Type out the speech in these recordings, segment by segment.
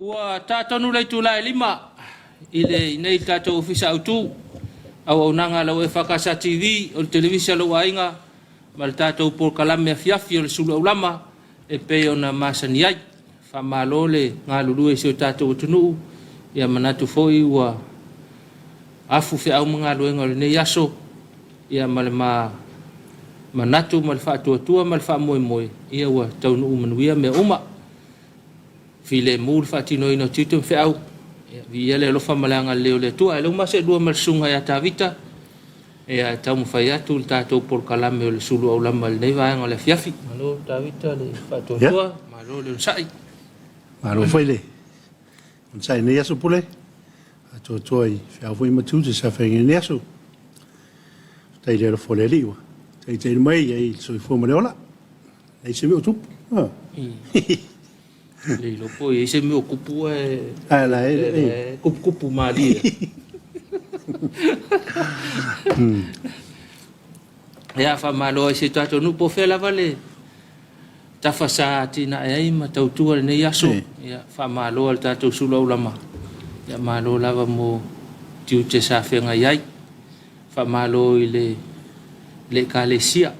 Ua ta tonu le itula e 5 i le i inei i le tatou Ofisa Autu, auaunaga a lau EFKS TV, o le televisa a lou aiga, ma le tatou polokalame afiafi o le Sulu Aulama e pei ona masani ai. Faamalo le galulue i si o tatou atunuu, ia manatu foi ua afu feau ma galuega o lenei aso, ia ma le manatu ma le faatuatua ma le faamoemoe, ia ua taunuu manuia mea uma. Filemu le faatinoina o tiute ma feau, ia viia le alofa ma le agalelei o le Atua. Ae lea ua seelua ma le susuga ia Tavita, ia e taumafai atu le tatou polokalame o le Sulu Aulama i lenei vaega o le afiafi. Malo Tavita le faatuatua, malo le onosai. Malo foi le onosai i lenei aso Pule, faatuatua i feau foi ma tiute sa feagai i lenei aso. Faafetai i le alofa o le Alii ua taitaina mai ai le soifua ma le ola. Leai se mea o tupu. Le iloa po o i ai se mea o tupu ae e kupukupu malie. Ia, faamalo ai i si o tatou nuu po o fea lava le tafa sa atinae ai ma tautua i lenei aso. Ia, faamalo i le tatou sulu aulama. Ia, malo lava mo tiute sa feagai ai. Faamalo i le Ekalesia.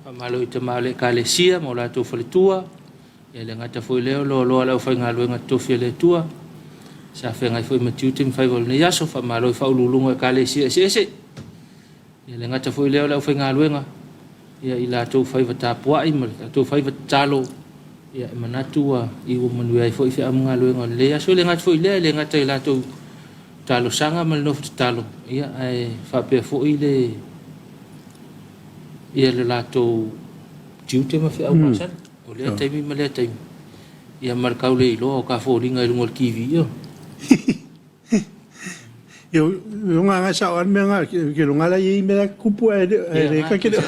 Faamalo i tama o le Ekalesia ma o latou faletua. Ia, le gata foi lea o loaloa o le aufaigaluega totofi a le Atua sa feagai foi ma tiute ma faiva o lenei aso. Faamalo i faauluuluga o Ekalesia eseese. Ia, le gata foi lea o le aufaigaluega, ia, i latou faiva tapuai ma le latou faiva tatalo, ia, e manatu ua iu manuia ai foi feau ma galuega o lenei aso. E le gata foi lea, e le gata i latou talosaga ma le nofo tatalo, ia, ae faapea foi le ia le latou tiute ma feau masani o lea taimi ma lea taimi, ia ma le tau le iloa o tafoliga i luga o le TV, ia. Ia, o ngā ngai sao mea ngā, ke lo ngā lai i mea kupu e le ka ke le.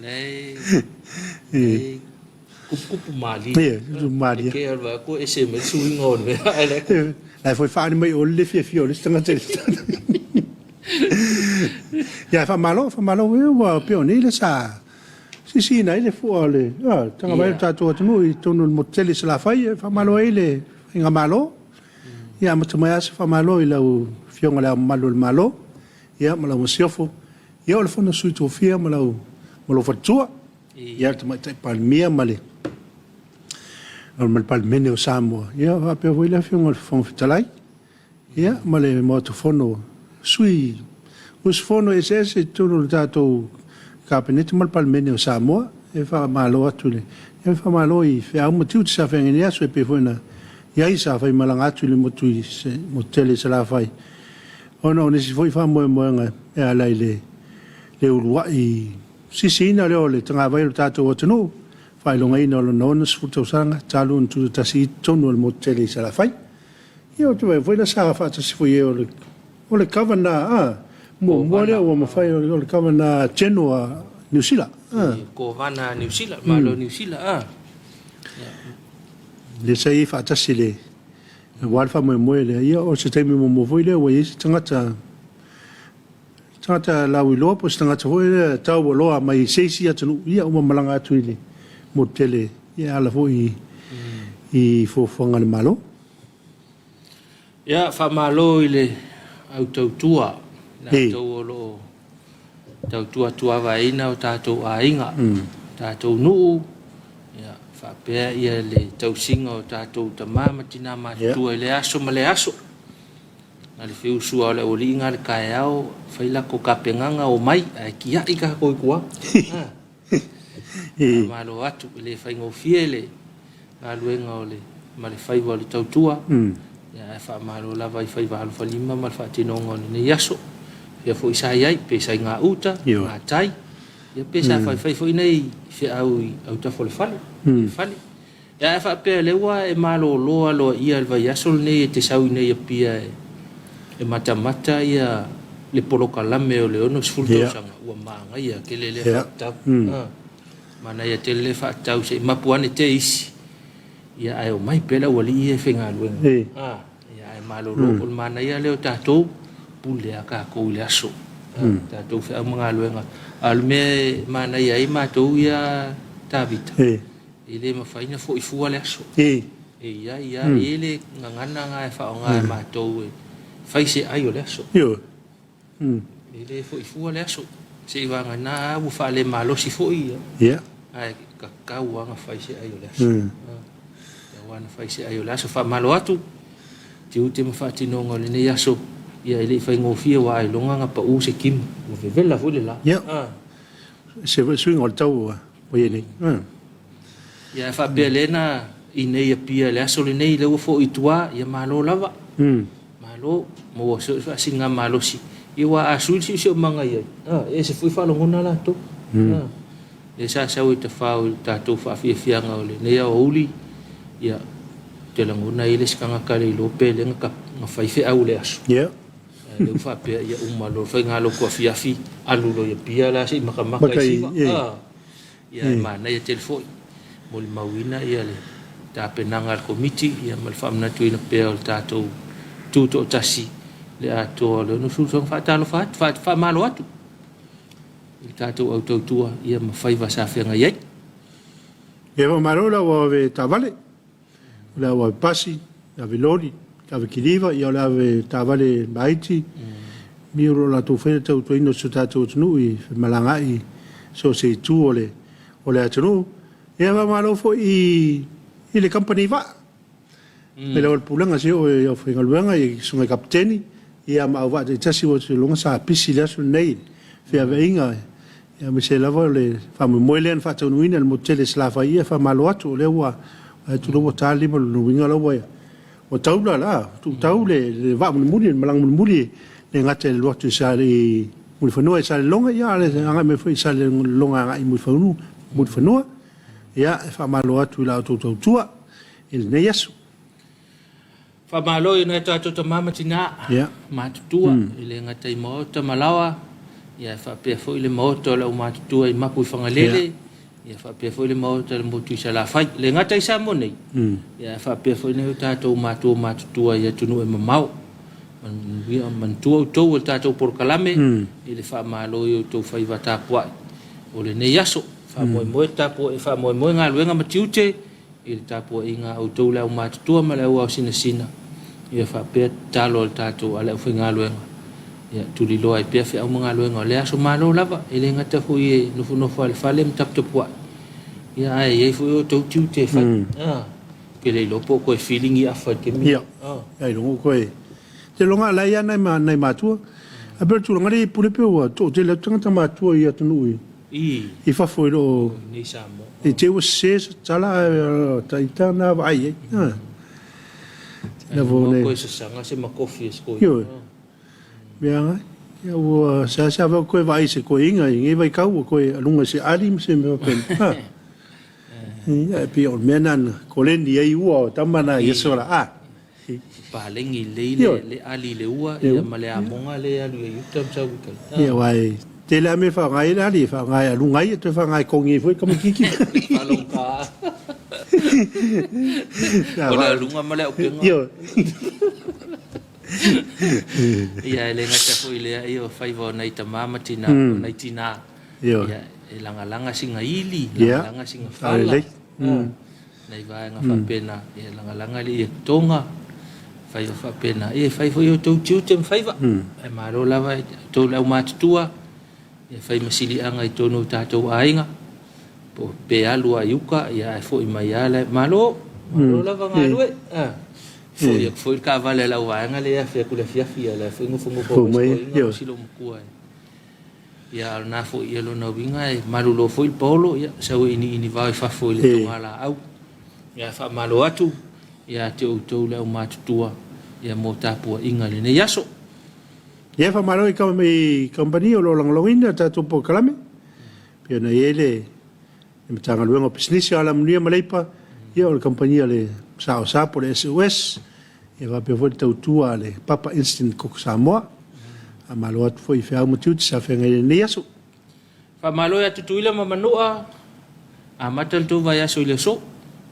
Le kupukupu malie. Ia, kupukupu malie. Ke alwa ko ese me suinga o le mea, ai le kupu. Lai foi whaani mai o le fia fia o le tangata. Ia, whamalo, whamalo, ua peo nei le sa. Sisi na ile fua o le, tanga vai o tātou atunuu i tonu o le motu tele i Salafai, e whamalo ai le whainga malo. Ia, amata mai lava se faamalo i lau Afioga i Le Ao Mamalu o le Malo, ia, ma lau Masiofo, ia, o le Fono a Sui Tofia ma lau, ma lou faletua, ia, le Tamaitai Palemia ma le, ma le Palemene o Samoa, ia, faapea foi le Afioga i le Fofoga Fetalai, ia, ma le Maota Fono, sui usufono eseese i totonu o le tatou Kapeneta ma le Palemene o Samoa. E faamalo atu i le, e faamalo i feau ma tiute sa feagai nei aso e pei foi ona i ai sa faimalaga atu i le motu i motu tele i Salafai ona o nisi foi faamoemoega e ala i le le uluai sisiina lea o le tagavai o le tatou atunuu, faailogaina o lona 60 tausaga talu ona tutoatasi i totonu o le motu tele i Salafai. Ia ou te vaai foi la sa faatasi foi i ai o le o le Governor a muamua lea ua mafai o le Governor General a Niu Sila. Kovana a Niu Sila, Malo Niu Sila a. Lea sa i ai faatasi le aua le faamoemoe lea, ia o se taimi muamua foi lea ua i ai se tagata tagata lauiloa po o se tagata foi lea taualoa mai se isi atunuu, ia ua malaga atu i le motu tele ia e ala foi i fuafuaga a le Malo. Ia, faamalo i le au tautua, latou o lo o tautua tuavaeina o tatou aiga, tatou nuu, ia, faapea ia le tausiga o tatou tama ma tina matutua i lea aso ma lea aso. Na le feusu lava o le aualii na le taeao, fai latou tapenaga, omai, ae tiai tatou i tua. Faamalo atu, e le faigofie le galuega o le ma le faiva o le tautua, ia, ae faamalo lava i faiva alofalima ma le faatinoga o lenei aso. Fea foi sa i ai, pe sa i gauta, gatai, ia pe sa faifai foi nei feau i autafa o le fale, le fale. Ia, ae faapea lea ua e malolo aloaia i le vaiaso lenei e te sau i nei Apia e matamata ia le polokalame o le 60 tausaga, ua manaia tele lea faatatau. Manaia tele lea faatatau se i mapu ane te isi, ia ae omai pea le aualii ia e faigaluega. Ia ae malolo, o le manaia lea o tatou, pule a tatou i le aso. Tatou feau ma galuega. A o le mea e manaia ai matou ia Tavita, e le mafai ona foi fua le aso. E i ai lava, e i ai le gagana lena e faaaoga e matou e fai se ai o le aso. Ioe. E le foi fua le aso, seivagana lava ua faalemalosi foi ia. Ia. Ae tatau lava ona fai se ai o le aso. Tatau lava ona fai se ai o le aso. Faamalo atu tiute ma faatinoga o lenei aso. Ia e le i faigofie aua ailoga na pau se timu. Ua vevela foi le la. Ia. Se suiga o le tau ua i ai nei. Ia ae faapea lea na inei Apia i le aso lenei lea ua foi i tua, ia malo lava. Malo, maua soo le faasiligamalosi. Ia aua a sui le siosiomaga i ai, e ese foi faalogona latou. Lea sa sau e tafao i le tatou faafiafiaga o lenei aoauli, ia, ou te lagona e i ai le isi tagata le iloa pe lea na fai feau i le aso. Ae lea ua faapea ia uma loa le faigalotu afiafi, alu loa i Apia la se i matamata i siva. Ia e manaia tele foi molimauina ia le tapenaga a le Komiti ia ma le faamanatuina pea o le tatou tutoatasi le atoa o le 60 tausaga. Faatalofa atu, faamalo atu i le tatou au tautua ia ma faiva sa feagai ai. Ia faamalo le au ave taavale, o le au ave pasi, le ave loli, le ave kiliva, ia o le ave taavale maiti, mi o lo o latou faia le tautuaina o si o tatou atunuu i femalagaai i so o se itu o le o le atunuu. Ia faamalo foi i i le kamupani vaa, mai lava i le pulega seia oo i le aufaigaluega i susuga i kapeteni, ia ma auvaa taitasi ua seiloga sa pisi i le aso lenei i feaveaiga aemaise lava o le faamoemoe lea na faataunuuina i le motu tele i Salafai. Ia faamalo atu o lea ua vaai atu lea ua ta le 5 o lona uiga la ua tau la la tuutau le vaa mulimuli le malaga mulimuli e le gata i le alu atu i Mulifanua i Salelologa ia a o le agai mai foi i Salelologa agai i Mulifanua. Ia e faamalo atu i la outou tautua i lenei aso. Faamalo i nai o tatou tama ma tina matutua, e le gata i maota ma laoa, ae faapea foi le maota o le aumatutua i Mapu i Fagalele, faapea foi le maota o le motu i Salafai. E le gata i Samoa nei, ae faapea foi nai o tatou matua matutua i atunuu e mamao. Manatua outou o le tatou polokalame i le faamalo i outou faiva tapuai o lenei aso. Faamoemoe faamoemoe galuega ma tiute i le tapuaiga a outou le aumatutua ma le auaosinasina, ia faapea tatalo a le tatou a le aufaigaluega, ia tuliloa ai pea feau ma galuega o lea aso. Malo lava, e le gata foi e nofonofo lava i le fale ma taputapuai, ia ae i ai foi outou tiute e fai. Ou te le iloa po o toe fili ni afa i le taimi. Ia, ailoga o toe. Te loga la ia nai ma nai matua. A pe tulaga le pule pe ua toatele atu tagata matua i atunuu i i fafo i loo Nei Samoa. I te ua sese se tala ae ta ita na vaai ai. Ai mo koe sasaga se makofi e se koe. Ioe. Mea ngai. Ia ua seasea vau koe vaai se koeiga i nei vaitau ua koe aluga i se ali ma se mea faapena. Ia e pei o le mea lena na koleni ai ua o tama na i aso la. Paleni lelei le ali i le ua ia ma le amoga lea e alu i uta ma sau i tai. Ia aua e tele lava mea e faaaoga ai le ali, e faaaoga e aluga ai, e toe faaaoga e kogi ai foi tamaititi. Faalogata. O le aluga ma le aupega. Ioe. Ia e le gata foi i lea, ia o faiva o nai tama ma tina, o nai tina. Ioe. Ia e lagalaga sina ili, lagalaga sina fala. Nai vaega faapena, ia lagalaga le ia toga, faiva faapena. Ia e fai foi outou tiute ma faiva. Ae malo lava i outou le aumatutua, ia fai ma siliaga i totonu o tatou aiga, po pe alu lava i uka, ia ae foi mai lava le malo, malo lava galue. Foi atu foi le taavale a le auvaega lea e afe atu i le afiafi, ia o la e foi nofonofo mai si toeaina ma si loomatua e. Ia a o lena foi ia lona uiga e malolo foi le paolo, ia sau e iniinivao i fafo i le togalaau. Ia faamalo atu ia te outou le aumatutua ia mo tapuaiga i lenei aso. Ia faamalo i kamupani o lo o lagolagoina le tatou polokalame, pei ona i ai le Matagaluega o Pisinisi, Alamanuia ma Leipa, ia o le kamupani a le SAOSA po o le SOS, ia faapea foi le tautua a le Papa Instant Cook Samoa. Faamalo atu foi i feau ma tiute sa feagai ai i lenei aso. Faamalo ia Tutuila ma Manua, amata le tou vaiaso i le aso.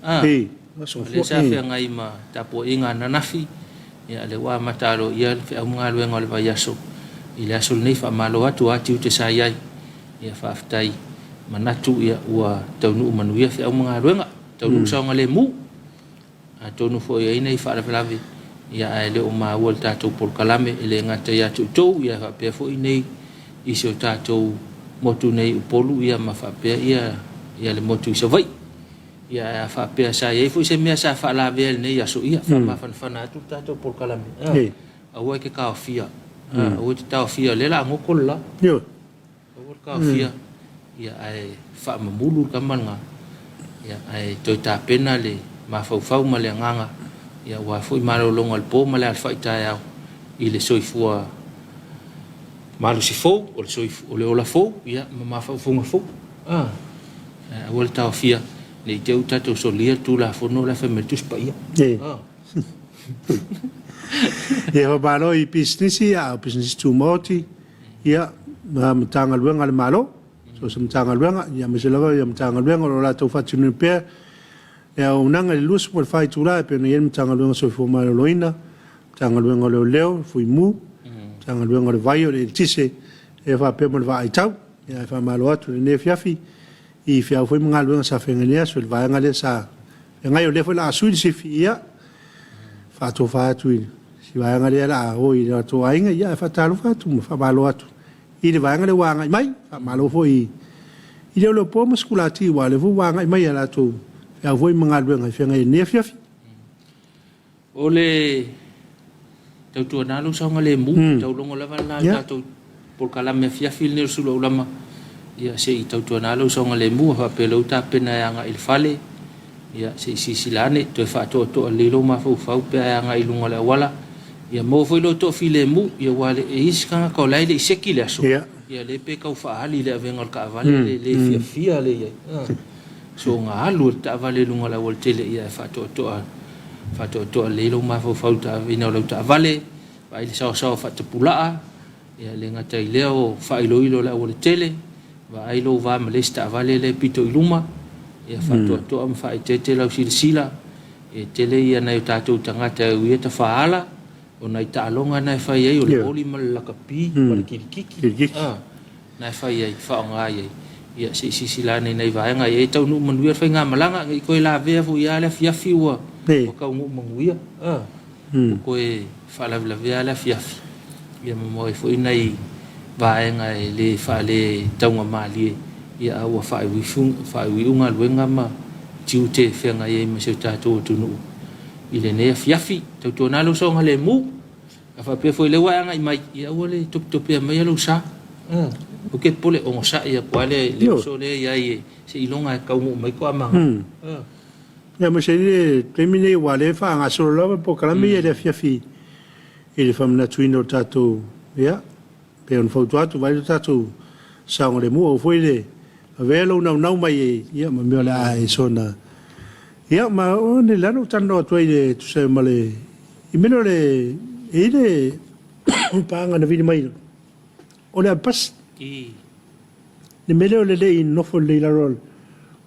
Ee, aso O lea sa feagai ma tapuaiga ananafi, ia o lea ua amata aloaia le feau ma galuega o le vaiaso i le aso lenei. Faamalo atu a tiute sa i ai. Ia faafetai, manatu ia ua taunuu manuia feau ma galuega, taunuu saogalemu. Atonu foi e i ai nai faalavelave, ia ae le o maua i le tatou polokalame, e le gata ia te outou, ia faapea foi nei i si o tatou motu nei i Upolu, ia ma faapea ia ia le motu i Savaii. Ia ae a faapea sa i ai foi se mea sa faalavea i lenei aso, ia faamafanafana atu le tatou polokalame. Aua e te taofia, aua e te taofia, o lea o le a goto le la. Aua le taofia, ia ae faamamulu le tama lena, ia ae toe tapena le mafaufau ma le agaga, ia aua foi malologa o le po ma le alafai taeao i le soifua malosi fou, o le soifua, o le ola fou, ia ma mafaufauga fou. Ah, aua le taofia, ne i te i ua tatou solia le Tulafono la e fai mai le Tusi Paia. Ah. Ia faamalo i pisinisi, a o pisinisi tumaoti, ia, ma Matagaluega a le Malo, so o se Matagaluega, ia aemaise lava ia Matagaluega o lo o latou faatinoina pea le auaunaga i le 24 itula e pei ona i ai le Matagaluega o le Soifua Maloloina, Matagaluega o Leoleo, Fui Mu, Matagaluega o le Vai, o le Eletise, ia faapea ma le Vaaitau. Ia ae faamalo atu i lenei afiafi i feau foi ma galuega sa feagai i lenei aso i le vaega lea sa feagai, o lea foi o le a sui le sifi, ia faatofa atu i si vaega lea o le a o i latou aiga, ia ae faatalofa atu ma faamalo atu i le vaega lea ua agai mai. Faamalo foi i leoleo po ma sikulati aua o lea foi ua agai mai i a latou feau foi ma galuega e feagai ai i lenei afiafi. O le tautuana lou saogalemu, taulogo lava lena i le tatou polokalame afiafi lenei o le Sulu Aulama, ia se i tautuana lou saogalemu, a faapea o lea ua tapena e agai i le fale, ia se i silasila ane, toe faatoatoa lelei lou mafaufau pe a e agai i luga o le auala, ia maua foi lou toafilemu, ia aua e i ai isi tagata o la e le i seki le aso, ia lea pe tau faaali i le avega o le taavale le le fiafia lea i ai. Soona alu e le taavale i luga o le aualatele, ia e faatoatoa, faatoatoa lelei lou mafaufau i le taaveina o lau taavale, vaai le saoasaoa faatapulaa, ia e le gata i lea o faailoilo o le aualatele, vaai lou va ma le isi taavale lea e pito i luma, ia faatoatoa ma faaeteete lau silasila, e tele ia nai o tatou tagata e uia tafaala, o nai taaloga na e fai ai o le oli ma le lakapi ma le kilikiki, na e fai ai, faaaoga ai, ia se i silasila ane i nai vaega ia e taunuu manuia le faigamalaga, ne i toe lavea foi lava le afiafi ua taunuu manuia, ua toe faalavelavea le afiafi, ia ma maua ai foi nai vaega e le faaletauga-malie, ia a ua faaiuiu galuega ma tiute e feagai ai ma si o tatou atunuu i lenei afiafi. Tautuana lou saogalemu. A faapea foi o lea ua e agai mai, ia aua le topetopea maia lou sa. Ou te popole, onosai atu lava le uso lea i ai seiloga e taunuu mai toa maga. Ia aemaise ai le taimi lenei aua o lea e faagasolo lava le polokalame ia i le afiafi i le faamanatuina o tatou, ia, pei ona fautua atu, vaai lo tatou saogalemu, aua foi le avea lou naunau mai ia ma mea o le a e soona. Ia ma o le la na ou talanoa atu ai e tusa ai ma le i mea lea o le e i ai le paaga na vili mai o le avepasi. Le mea lea o le le i nofo lelei i lalo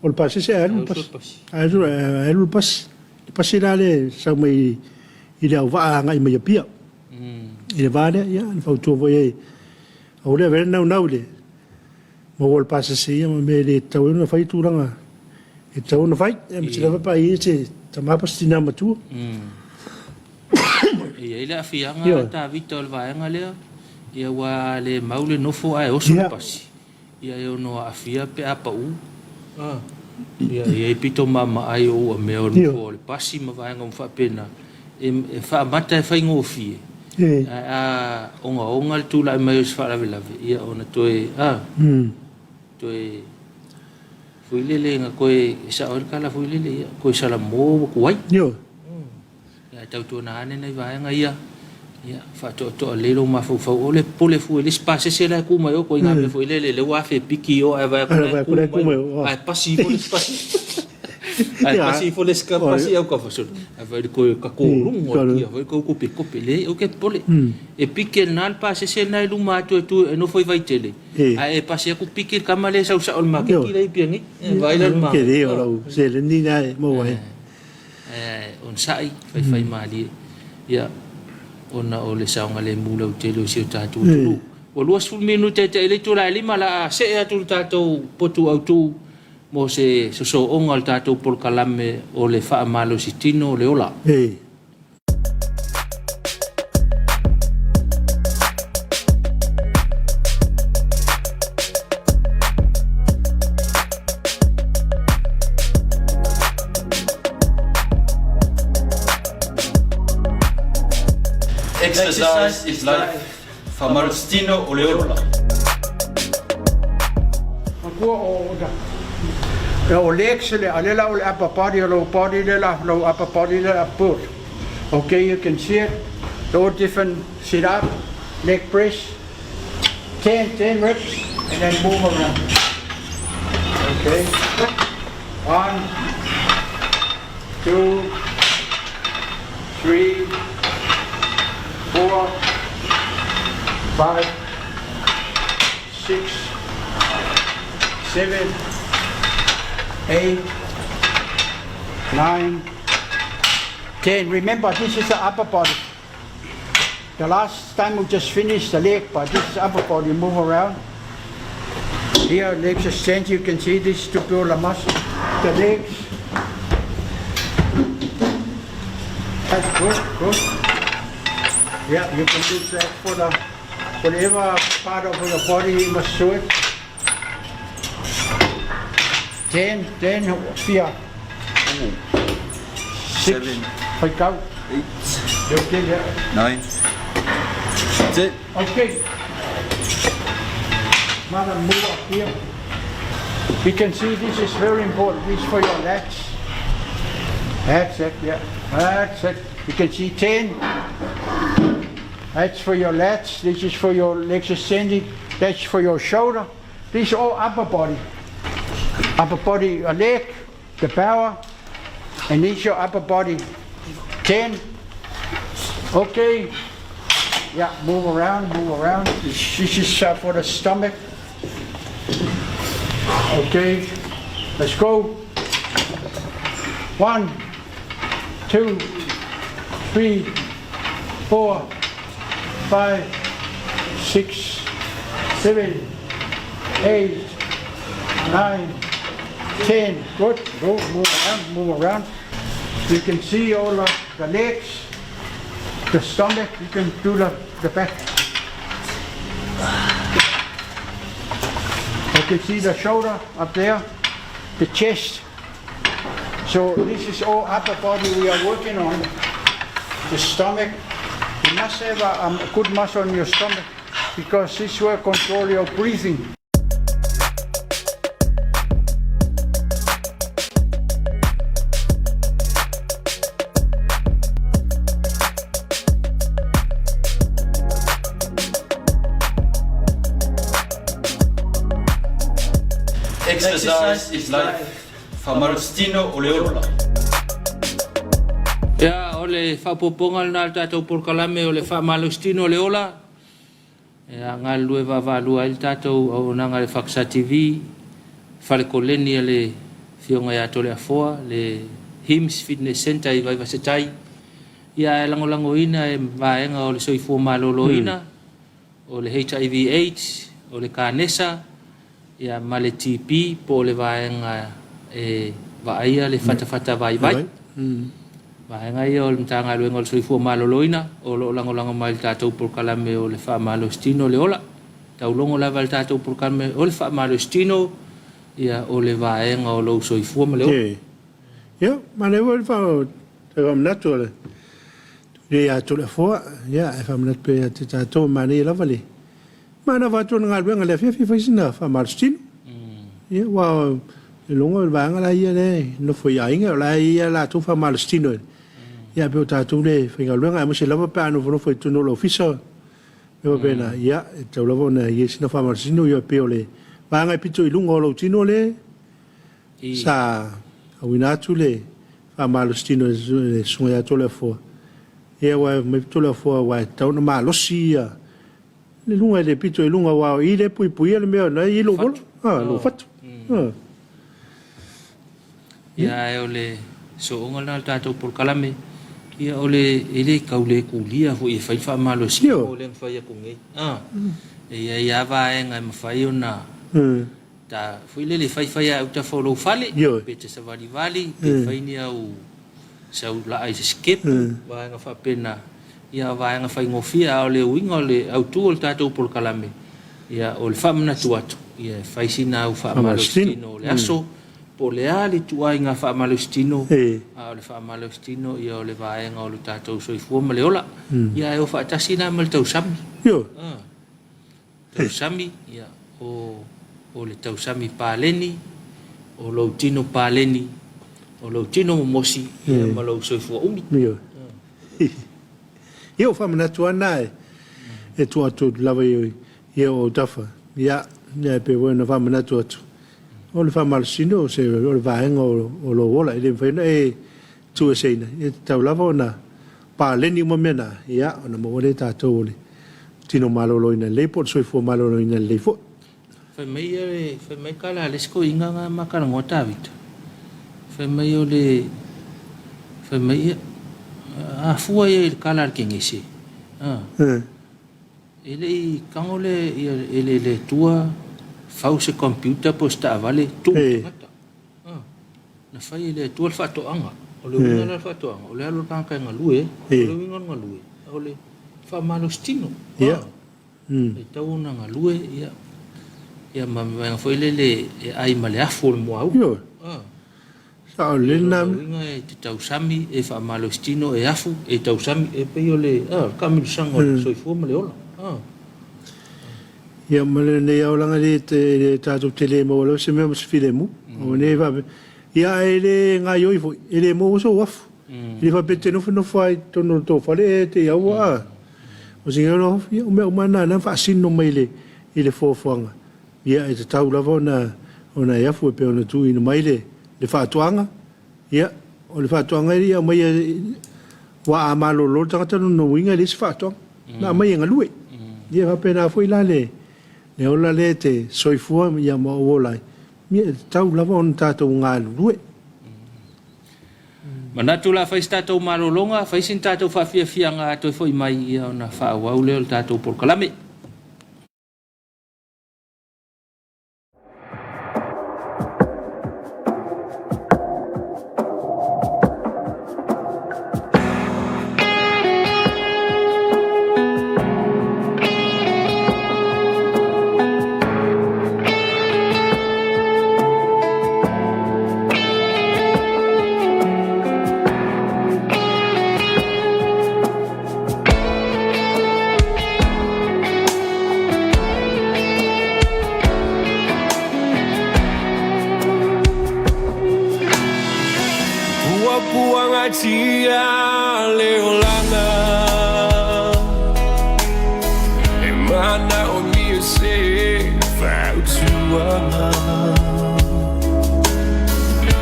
o le pasese ae alu le pasi. Ae alu le pasi. Le pasi la lea e sau mai i le auvaa agai mai Apia. I le va lea, ia na fautua foi i ai, aua le avea le naunau i le maua o le pasese ia ma mea e le tatau ai ona fai tulaga e tatau ona fai. Aemaise lava pe a i ai se tama po o se tina matua. E i ai le aafiaga Tavita o le vaega lea, ia aua a le mau le nofo ae oso le pasi, ia e ono aafia pe a pau. Ia e i ai pito maamaai o uamea o le nofo o le pasi ma vaega uma faapena, e faamata e faigofie, ae a ogaoga le tulai mai o se faalavelave, ia ona toe, toe foi lele na toe, e sao ai le tala foi lele, ia toe salamo ua tuai. Ia ae tautuana ane nai vaega ia, ia faatoatoa lelei lou mafaufau. O le popole fua i le isi pasese la e tu mai o, ituaiga mea foi lele, lea ua afe piki i o ae vaai atu la e tu mai o, ae pasi ifo le isi pasi. Ae pasi ifo le isi pasi autafa solo. Ae vaai i le toe tatoluga o le kia foi tou kopekope. Leai, ou te popole. E piki e lena le pasese lena i luma atu e tu e nofo i Vaitele, ae e pasi atu piki le tama lea e sau sao i le maketi la e i Apia nei. Vaai la i le manaia. Tele o lau seleni lena e maua ai. Ae onosai, faifai malie, ia, ona o le saogalemu lautele o si o tatou atunuu. Ua 20 minute e tai le itula e 5, la a see atu le tatou potu autu. mo se sosooga o le tatou polokalame o le faamalositino o le ola. Ee. Exercise is life, faamalositino o le ola. Matua o o legs le a le la o le upper body o lower body le la low upper body le la build. Okay, you can see it. All different sit up, leg press, 10, 10 reps, and then move around. Okay. 1, 2, 3, 4, 5, 6, 7, 8, 9, 10. Remember, this is the upper body. The last time we just finished the leg, but this is upper body. Move around. Here, legs extend. You can see this to build the muscle. The legs. That's good, good. Yeah, you can do that for the whatever part of your body you must do it. 10, 10, 4, 6, 7, 5, 8, Okay, yeah. 9, 10. Okay. Madam, move up here. You can see this is very important. This is for your legs. That's it, yeah. That's it. You can see 10. That's for your lats. This is for your legs extending. That's for your shoulder. This is all upper body. Upper body, your leg, the power, and this is your upper body. 10. Okay. Yeah, move around, move around. This is for the stomach. Okay, let's go. 1, 2, 3, 4, 5, 6, 7, 8, 9, 10. Good. Go, move around, move around. You can see all the legs, the stomach. You can do the back. You can see the shoulder up there, the chest. So this is all upper body we are working on. The stomach. You must have a good muscle in your stomach because this will control your breathing. Exercise is life, faamalositino o le ola. Ia, o le faaopoopoga lena o le tatou polokalame o le faamalositino o le ola. Ia, galulue vaavaalua ai le tatou auaunaga a le Faksa TV, fale koleni a le Afioga ia Toleafoa, le HIMS Fitness Centre i Vaivasetai. Ia, ae lagolagoina e vaega o le soifua maloloina, o le HIV AIDS, o le kanesa, ia ma le TB po o le vaega e vaaia le fatafata vaivai. Vaega ia o le Matagaluega o le Soifua Maloloina o lo o lagolago mai i le tatou polokalame o le faamalositino o le ola. Taulogo lava i le tatou polokalame o le faamalositino ia o le vaega o lou soifua ma le ola. Ee. Ia, manaia foi le faamanatu o le le ia Toleafoa, ia, e faamanatu pea ia te tatou, e manaia lava le manava atu o le galuega i le afiafi e fai sina faamalositino. Ia, aua e logo le vaega la ia lea e nofo i aiga, o la e i ai latou faamalositino. Ia, pei o tatou le faigaluega, aemaise lava pe a nofonofo i totonu o le ofisa, e faapena, ia, e tatau lava ona i ai sina faamalositino, ia pei o le vaega e pito i luga o lou tino le sa auina atu le faamalositino e le susuga ia Toleafoa. Ia, aua mai Toleafoa, aua e tatau ona malosi ia le luga i le pito i luga, aua o i le puipuia le mea na i lou volo, lou fatu. Ia, ae o le sooga lena o le tatou polokalame, ia o le e le tau le kulia foi e fai le faamalosiga mo lea na fai atu nei. E i ai lava vaega e mafai ona ta foi lele faifai lava i autafa o lou fale, pe te savalivali, pe fai ni au sau laa i se sikepu, vaega faapena, ia o vaega faigofie, a o le uiga o le autu o le tatou polokalame, ia o le faamanatu atu, ia e fai sina au faamalositino o le aso, po o le a le ituaiga faamalositino, a o le faamalositino ia o le vaega o le tatou soifua ma le ola, ia ae o faatasi la ma le tausami. Tausami, ia, o, o le tausami paleni, o lou tino paleni, o lou tino momosi, ia, ma lou soifua umi. Ioe. Ia, ua faamanatu lava lena e, e tuu atu lava i, i ou autafa. Ia, ia e pei foi ona faamanatu atu, o le faamalosino o se, o le vaega o, o lou ola, e le mafai ona e tuueseina, e tatau lava ona paleni uma mea na, ia, ona maua lea e tatou o le tino maloloina lelei po o le soifua maloloina lelei foi. Fai mai ia, fai mai tala a le isi toeaina na ma talanoa Tavita, fai mai o le, fai mai ia, a fua ia i le tala a le Kenese, a, e le i tago le, ia, e le, le Atua fau se computer po o se taavale tuu i tagata. Na fai e le Atua le faatoaga. O le uiga la o le faatoaga, o le alu o le tagata e galue ai. O le uiga o le galue, o le faamalositino. E tatau ona galue, ia, ia ma vaega foi lele e ai ma le afu o le muaulu. Sao lelei lena. O le uiga e te tausami, e faamalositino, e afu, e tausami, e pei o le taamilosaga o le soifua ma le ola. Ia ma lenei aolaga le le tatou te le maua lava se mea ma se filemu. O nei faapea, ia ae le gaoioi foi, e le maua sou afu. E le faapea e te nofonofo lava i totonu o le tou fale e te i aua a. O si ngau ia o mea uma na na faasino mai le i le foafoaga. Ia e tatau lava ona ona e afu e pei ona tuuina mai le le faatoaga. Ia o le faatoaga e le i aumaia aua a malolo le tagata lona uiga e leai se faatoaga. Na aumai e galue. Ia e faapena foi la le le ola lea e te soifua ia ma ou ola ai, ia e tatau lava ona tatou galulue. Manatu o le a fai se tatou malologa, fai sina tatou faafiafiaga a toe foi mai ia ona faaauau lea o le tatou polokalame. Puapuagatia le olaga E manaomia se fautuaga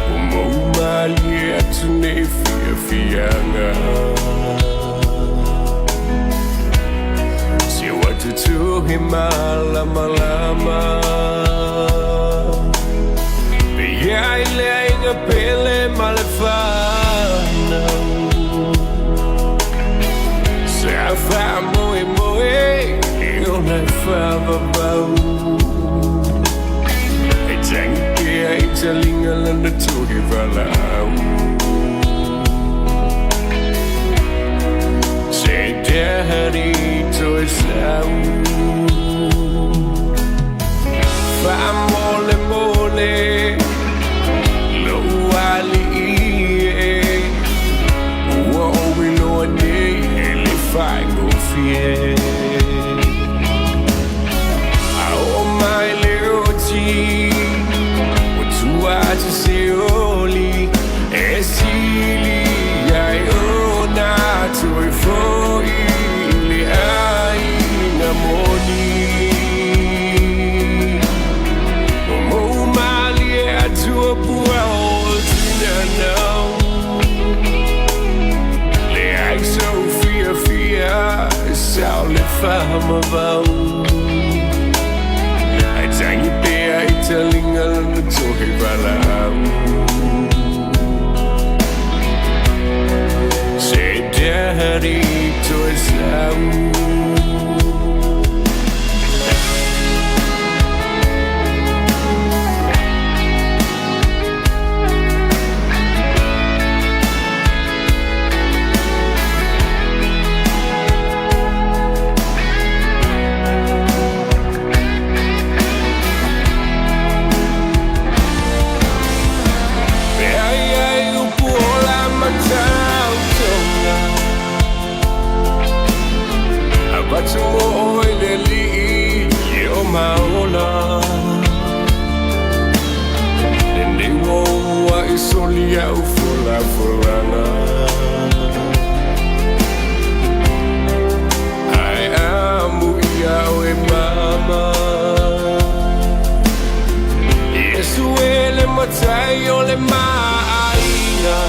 Ua mou malie atu nei fiafiaga Se ua tutuhi malamalama Pe iai le aiga pele ma le fanau Sa faamoemoe i ona faavavau E tangi pea i taliga lana tohe valaau Se daddy toe sau Faamolemole lou alii e Ua ou iloa nei e le faigofie A oo mai le oti Ua tua atu se oli E sili ai ona toe foi i le aiga moni Ua mou malie atu o pua o tinana Leai sou fiafia Sau le faamavau Ae tagi pea i taliga lana tohe valaau Se daddy toe sau. maola Lenei ua ua i soli au fulafulaga Ae amu ia oe mama Iesu e le matai o le maaiga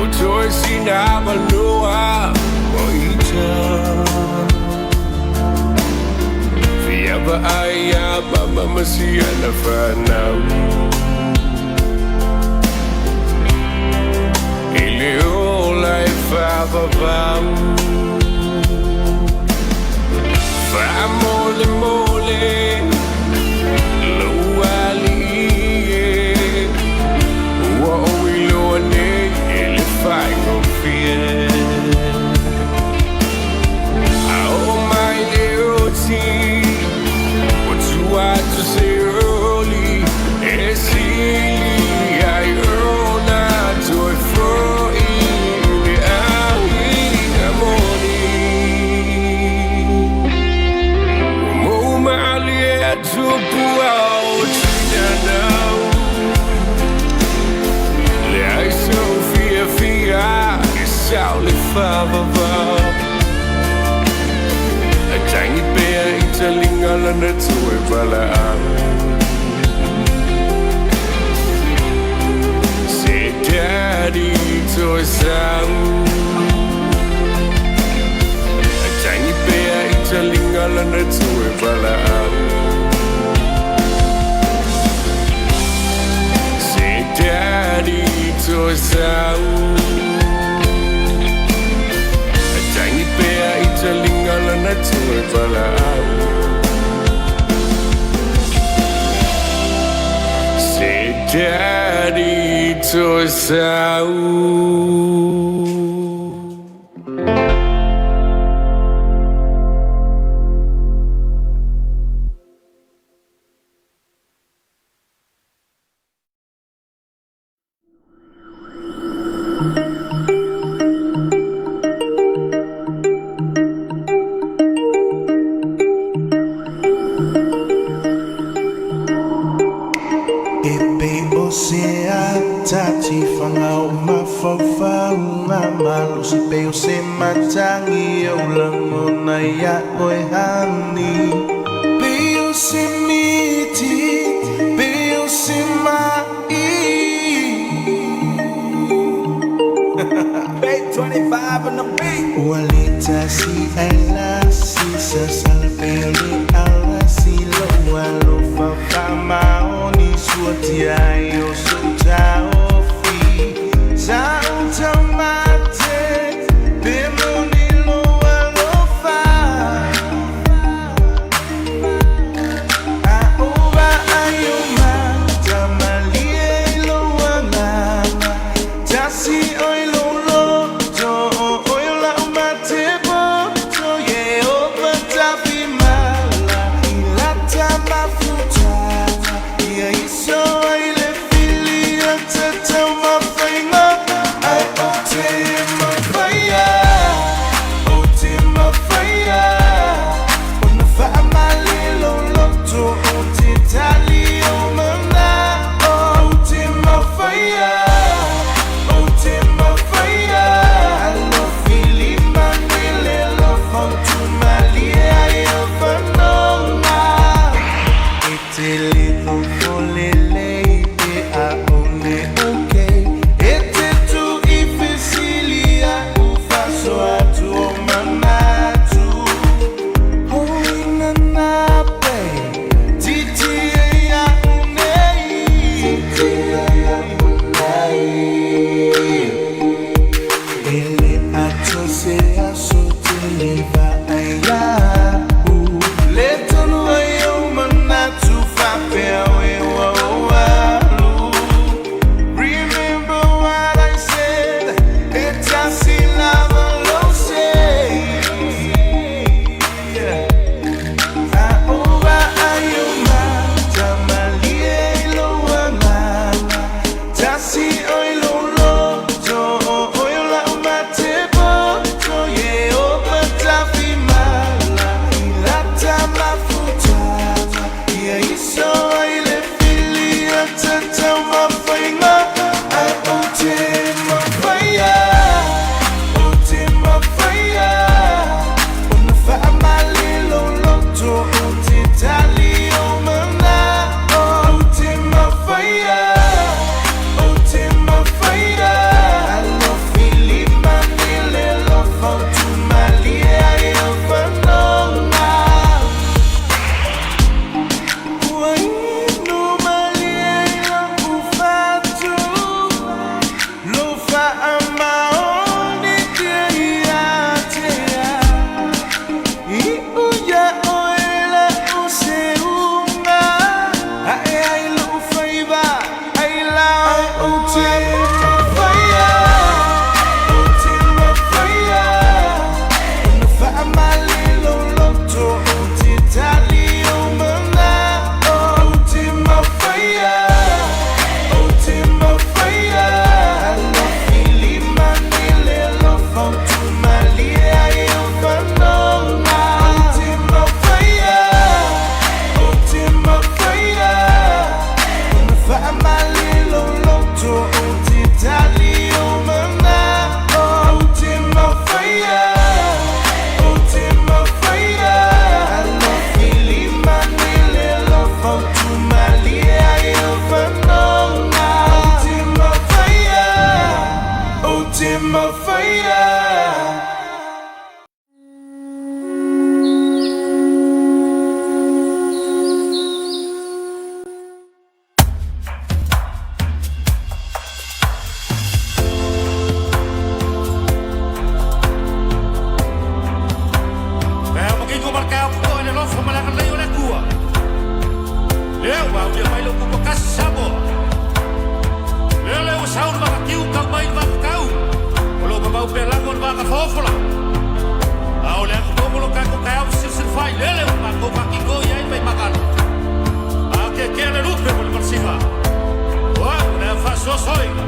O toe sina avanoa o ita Fia vaai ia mama ma siana fanau I le ola e faavavau Faamolemole lou alii e Ua ou iloa nei e le faigofie A oo mai le oti Ua tua atu se oli E sili ai ona toe fo'i i le ahi moni Ua mou malie atu pua o tinanau Leai sou fiafia e sao le faavavau E tagi pea i taliga lana toe valaau Se daddy toe sau E tagi pea i taliga lana toe valaau Se daddy toe sau E tagi pea i taliga lana toe valaau Se daddy toe sau. E pei o se atati fanga o mafaufauga malosi pei o se matagi o lagona ia oe hani pei o se miti pei o se mai. Ua le tasi ai lasi sasala pei o le alasi lou alofa faamaoni suatia ai o sou taofi sa ou taumate pe moni lou alofa a ou vaai o matamalie i lou agaga tasi oi lou loto o oi o lau matepoto Iehova tafimala i lata mafutaga ia iso ai le filiga. folau. A o le agatogo lo tatou taeao fesilisili fai lele ua matou faatito i ai le faimagalo. A o keakea le lupe ma le malosiga. Ua o le faasoasoaina.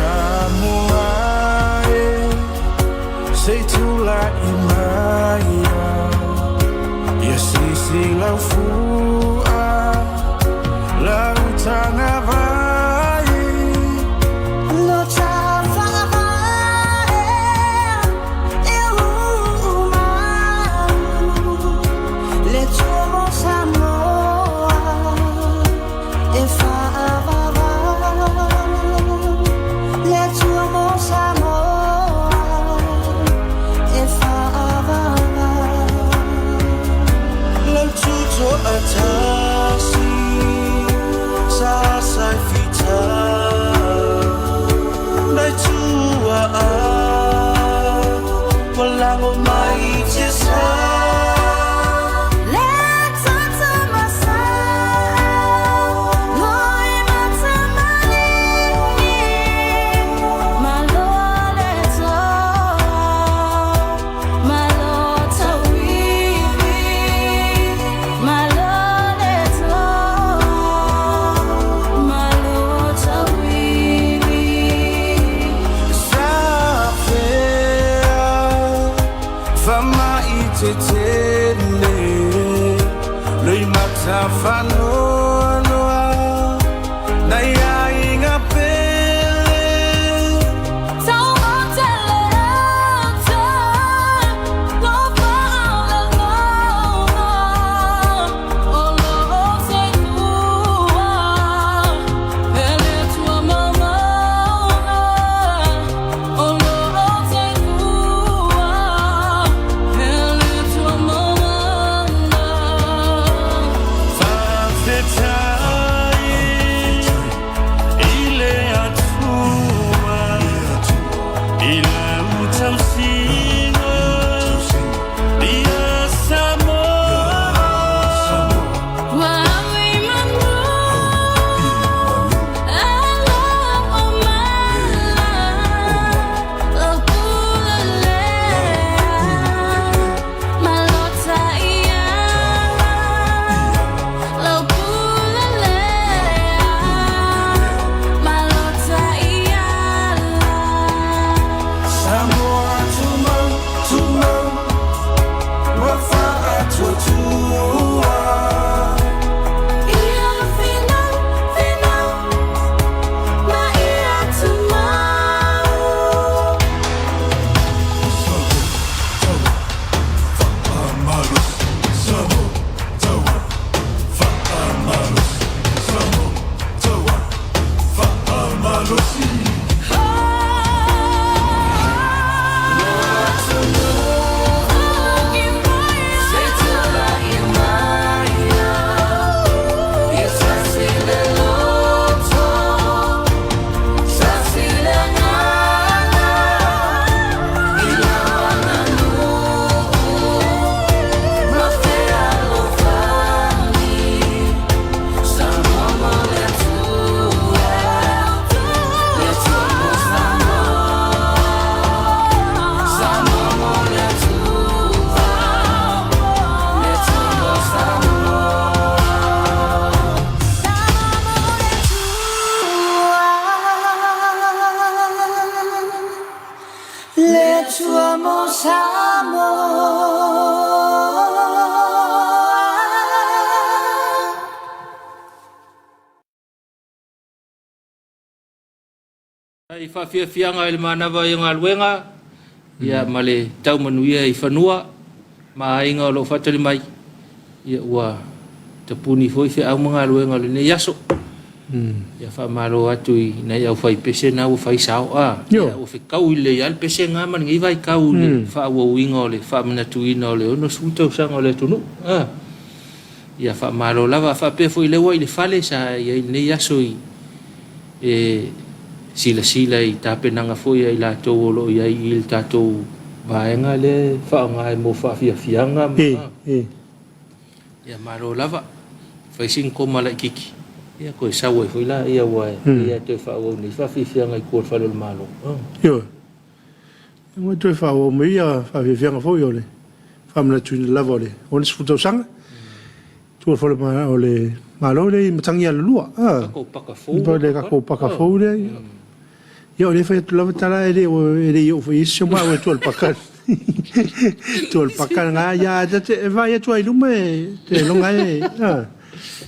Samoa e, se tula i mai ia sisi lau fua lau tagavai. Lo ta whakavae e umau le tumo Samoa e whaavava le tumo Samoa e whaavava. Lau tuto atasi sa sai fita nai tua a walango mai te sa. Le tata masa loi matamalini malo le toa malo tauivi malo le toa malo tauivi. Sa fea famai te tele loi matafanoanoa nai aiga pele. Faafetai i le Atua i lau tausiga ia Samoa. Wa mi manu ala o mala lau pula lea malota ia lau pula lea malota ia. Samoa tumau tumau ua faatuatua. Ia finau finau ma ia tumau. Le tuamo Samoa. I faafiafiaga i le manava i galuega Ia ma le tau manuia i fanua ma aiga o lo o faatali mai, ia ua tapuni foi feau ma galuega o lenei aso. Ia faamalo atu i nai aufaipese na ua fai sao a. Ia ua fekau lelei lava le pese na ma lenei vaitau i le faaauauina o le faamanatuina o le 60 tausaga o le atunuu a. Ia faamalo lava. Faapea foi lea ua i le fale sa i ai i lenei aso i e silasila i tapenaga foi a i latou o lo o i ai i le tatou vaega lea e faaaoga mo faafiafiaga ma Ia malo lava. Fai sina koma laitiiti, ia toe sau ai foi laia aua e i ai toe faaauau nei faafiafiaga i tua o le fale o le Malo. Ioe. Ua toe faaauau mai ia faafiafiaga foi o le faamanatuina lava o le 60 tausaga. Tua o le o le Malo lea i Matagialalua. Tatou paka fou. Le tatou paka fou lea. Ia o lea e fai atu lava tala e le i oo foi i ai se maua e tua i le paka. Tua i le paka lena. Ia e vaai atu lava i luma e te iloga e,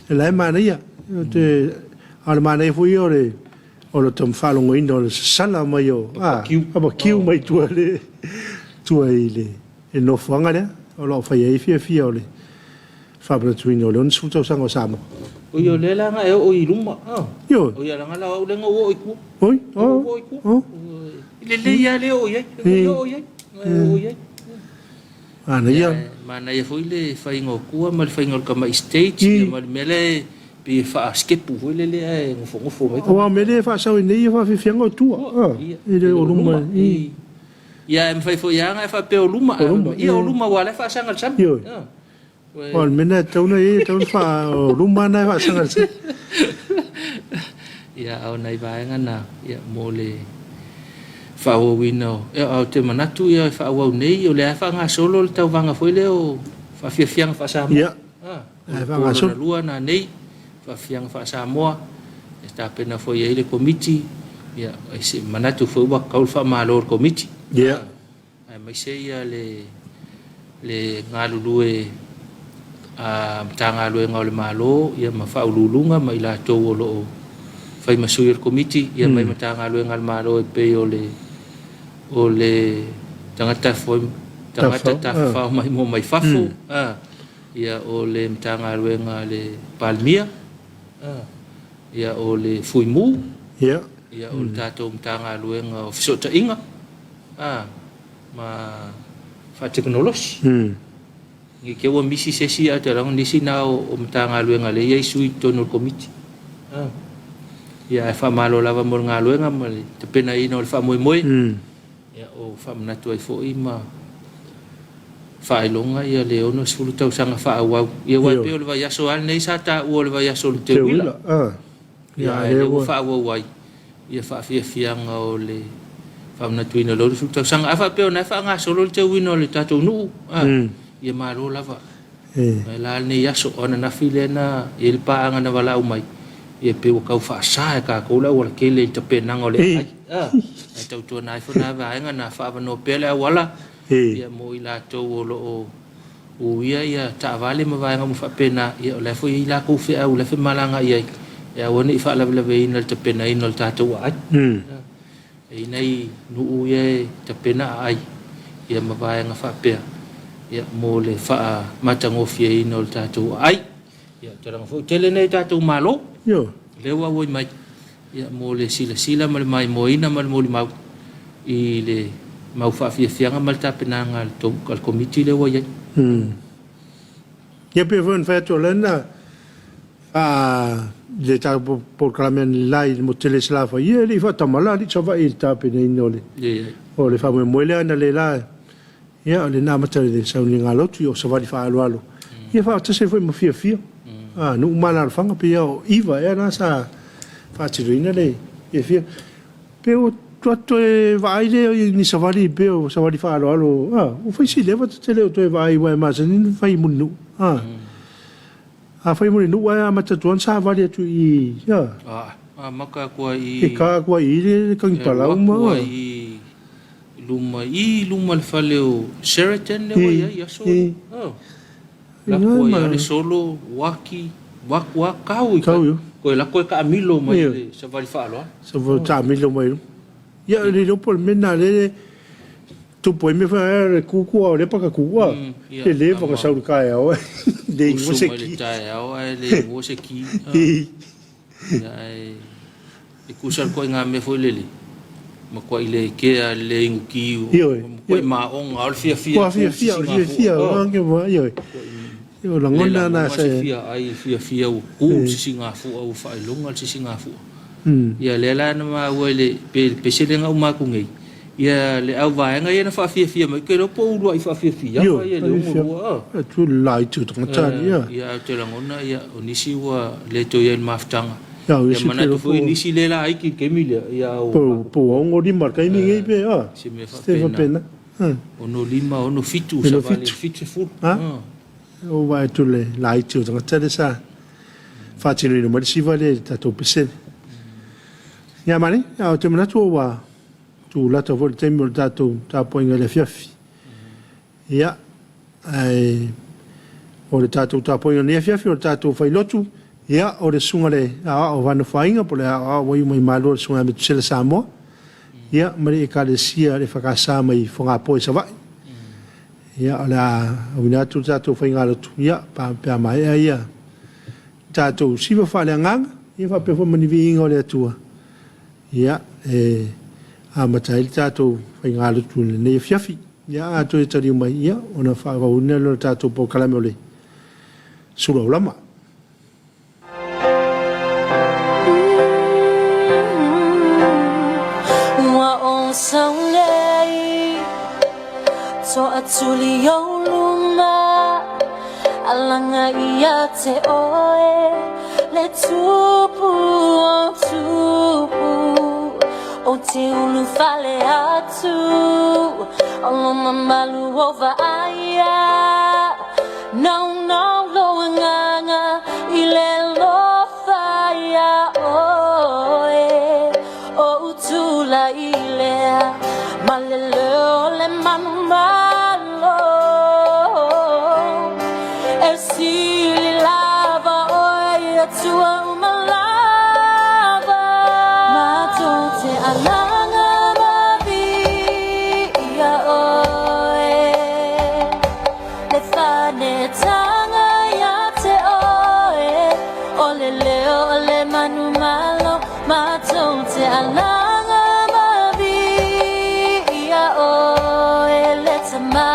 e la e manaia. A o le manaia foi ia o le o le tau faalogoina o le sasala mai o apakiu mai tua le tua i le nofoaga lea o lo o fai ai fiafia o le faamanatuina o le 60 tausaga o Samoa. Oi, o lea la na e oo i luma. Ioe. Oi, leaga la o au lea na ou oo i tua. Oi, o, oo i tua. O. Lelei lava le oo i ai. E oo i ai. E oo i ai. Manaia. Manaia foi le faiga o tua ma le faiga o le tamai stage ia ma le mea lea e pei e faaskepu foi lele ae nofonofo mai. Aua o mea lea e faasau ai nei faafiafiaga o tua. E le o luma. Ia e mafai foi lava ona e faapea o luma. Ia o luma aua o la e faasaga i le sami. Ioe. O le mea lena e tatau ona i ai, e tatau ona faa... o luma lena e faasaga i le sami. Ia, a o nai vaega na, ia, mo le faaauauina o... Ia, ou te manatu ia e faaauau nei, o lea lava e faagasolo le tauvaga foi lea o faafiafiaga faa-Samoa. Ia, o le po lona lua nanei, faafiafiaga faa-Samoa, e tapena foi i ai le Komiti, ia, e manatu foi ua tatau le faamalo i le Komiti. Ia. Aemaise ia le le galulue a Matagaluega o le Malo ia ma Faauluuluga ma i latou o lo o fai ma sui o le Komiti ia mai Matagaluega a le Malo e pei o le o le tagata foi tagata tafafao maimoa mai fafo ia o le Matagaluega a le Palemia ia o le Fuimu ia o le tatou Matagaluega o Fesootaiga a ma faatekonolosi. Ne i te i ua misi se isi ae ou te iloa nisi na o Matagaluega lea e i ai sui i totonu o le Komiti. Ia ae faamalo lava mo le galuega ma le tapenaina o le faamoemoe. Ia o faamanatu ai foi ma faailoga ia le 60 tausaga faaauau. Ia aua e pei o le vaiaso lava lenei sa taua o le vaiaso o le Teuila. Ia ae lea ua faaauau ai ia faafiafiaga o le faamanatuina o le 60 tausaga. A faapea o lena e faagasolo le teuina o le tatou nuu, a, ia malo lava. Mai la lenei aso, o ananafi lea na i ai le paaga na valaau mai, ia pei ua tau faasa e tatou le aualatele i le tapenaga o le aai. A, ae tautuana ai foi na vaega na faaavanoa pea le auala ia mo i latou o lo o uia ia taavale ma vaega uma faapena, ia o la e foi e i ai latou feau o la e femalagaai ai, e aua ne i faalavelaveina le tapenaina o le tatou aai. E i ai nai nuu ia e tapena aai ia ma vaega faapea ia mo le faamatagofieina o le tatou aai. Ia ou te laga foi, tele nei tatou malo, lea ua auai mai ia mo le silasila ma le maimoaina ma le molimau i le mau faafiafiaga ma le tapenaga a le Komiti lea ua i ai. Ia pei foi ona fai atu o lea na le tatou polokalame analeila i le motu tele i Salafai, ia e le i faatamala alii Savaii i le tapenaina o le o le faamoemoe lea analeila. Ia o lena amata i le sauniga lotu o savali faaaloalo ia faatasi ai foi ma fiafia nuu ma alaalafaga pei lava o Iva ea la sa faatinoina le fiafia. Pe ua toe vaai lea i ni savali pei o savali faaaloalo ua fai si leva ta te le o toe vaai aua e masani ona fai i Mulinuu. A fai i Mulinuu ae amata atu lava ona savali atu i Amata atu lava i i ka atu lava i le Tanipalau ma I luma i luma le fale o Sheraton lea ua i ai i aso ia. Lako ai lava le solo, uaki, uaku lava kau i tai. Toe lako e taamilo mai i le savali faaaloalo. Savali taamilo mai. Ia le iloa po o le mea lena lea. Tupu ai mea foi ae le kukua o le paka kukua. Ia, Le leva ka ama. sau le taeao le ingoa Usu se mai le ki. taeao ae le ingoa se ki. Ia ae e tusa le ituaiga mea foi lele, matuai le kea le inu ki, Ioe. matuai maoga o le fiafia Ua tu fiafia, o le sisiga fiafia, fua. o ke wa, ioe. O Le lagona na lagona sa se fia ai fiafia ua tu le sisiga fua ua faailoga le sisiga fua. Ia lea la na maua i le pe le pesele na uma atu nei. Ia le auvaega ia na faafiafia mai, ke iloa po o uluai faafiafia Ioe, ia le fiafia. 62. Tu le lai tu tagata ia. Ia ou te lagona ia o nisi ua le toe i ai i le mafutaga. Ia, o Ia isi manatu pe foi po- nisi le laiti i le taimi lea, ia o Po po 65 le taimi nei pe a. se mea Se faapena. faapena. 65, 67, 67. savali 70. Ha? O vaai atu le laiti o tagata le sa faatinoina mai le siva lea i le tatou pesele. Ia mane, a o te manatu ua tulata foi le taimi o le tatou tapuaiga i le afiafi. Ia, ae o le tatou tapuaiga i lenei afiafi o le tatou failotu, ia, o le susuga i le Aoao o Vanofoaiga po o le Aoao ua iu mai Malua le susuga ia Metusela Samoa, ia, ma le Ekalesia le EFKS mai Fogapoa i Savaii. Ia, o le a auina atu le tatou faigalotu, ia, pe a maea ia tatou siva faaleagaga, ia faapea foi ma ni viiga o le Atua, ia, e amata ai le tatou faigalotu i lenei afiafi. Ia, a toe taliu mai, ia, ona faaauauina lea o le tatou polokalame o le suluaulama. Ua ou sau nei Toatuli o luma Alaga ia te oe Le tupu o tupu O te ulufale atu O lo mamalu o vaaia Naunau lou agaga I le alofa ia oe O utula i lea Ma le leo o le manumalo E sili lava oe i atua uma lava Matou te alaga ma viia oe Le fanetaga ia te oe O le leo o le manumalo Matou te alaga ma viia oe Le Tama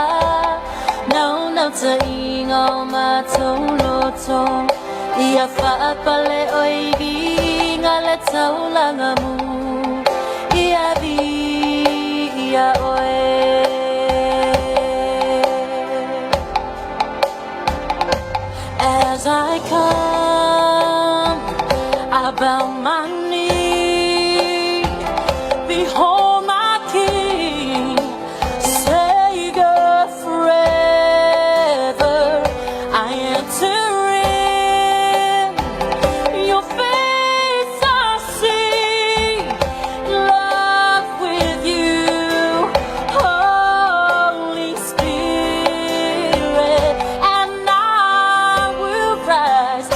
Naunautaiga o matou loto Ia faapale oe i viiga le taulaga mu Ia viia oe. As I come, I bow my knee. Behold my King, Savior forever. I enter in. Your face I see, love with you, Holy Spirit, and I will rise.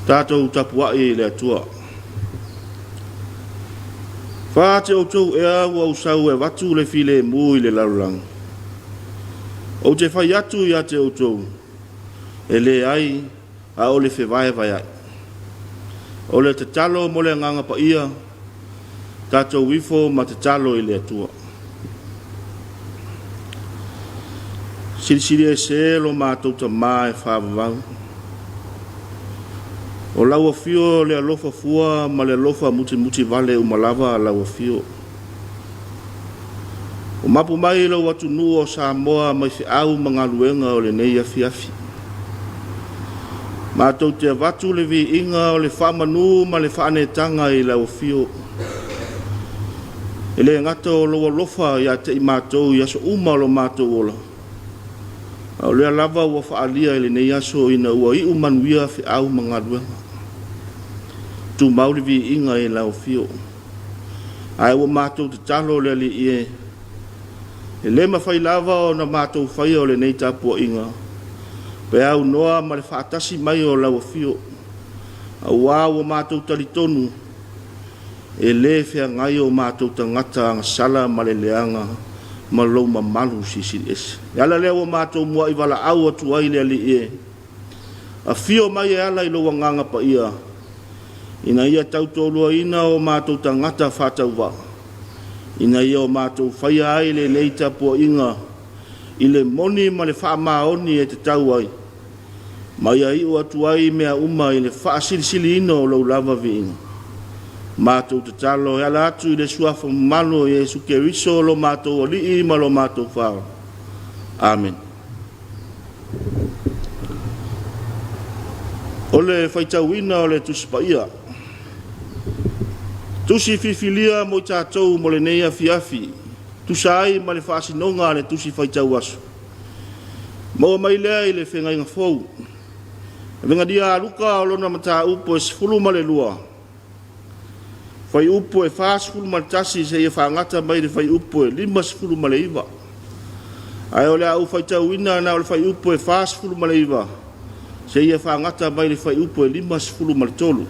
Tatou tapuai i le Atua. Fa te outou ea ua ou sau e avatu le filemu i le lalolagi. Ou te fai atu ia te outou, e leai, a o le fevaevaea'i. O le tatalo mo le Agaga Paia, tatou ifo ma tatalo i le Atua. Silisili ese lo matou Tamā e faavavau. O lau afio le alofa fua ma le alofa mutimuti vale uma lava lau afio. O mapu mai lou atunuu o Samoa mai feau ma galuega o lenei afiafi. Matou te avatu le viiga o le faamanu ma le faaneetaga i lau afio. E le gata o lou alofa ia te i matou i aso uma o lo matou ola, a o lea lava ua faaalia i lenei aso ina ua iu manuia feau ma galuega. Tumau le viiga i lau afio. Ae ua matou tatalo le Alii e, e le mafai lava ona matou faia o lenei tapuaiga, pe aunoa ma le faatasi mai o lau afio, auā ua matou talitonu e le feagai o matou tagata agasala ma le leaga ma lou mamalu silisili ese. E ala lea ua matou muai valaau atu ai le Alii e, afio mai e ala i lou Agaga Paia, ina ia tautoaluaina o matou tagata faatauvaa, ina ia o matou faia ai lenei tapuaiga i le moni ma le faamaoni e tatau ai, ma ia iu atu ai mea uma i le faasilisiliina o lou lava viiga. Matou tatalo e ala atu i le suafa mamalu o Iesu Keriso lo matou Alii ma lo matou Faaola. Amene. O le faitauina o le Tusi Paia. Tusi filifilia mo i tatou mo lenei afiafi, tusa ai ma le faasinoga a le Tusi Faitau Aso. Maua mai lea i le Feagaiga Fou. Avegalia a Luka o lona mataupu e 12, fuaiupu e 41 seia faagata mai le fuaiupu e 59. Ae o le a ou faitauina na o le fuaiupu e 49 seia faagata mai le fuaiupu e 53.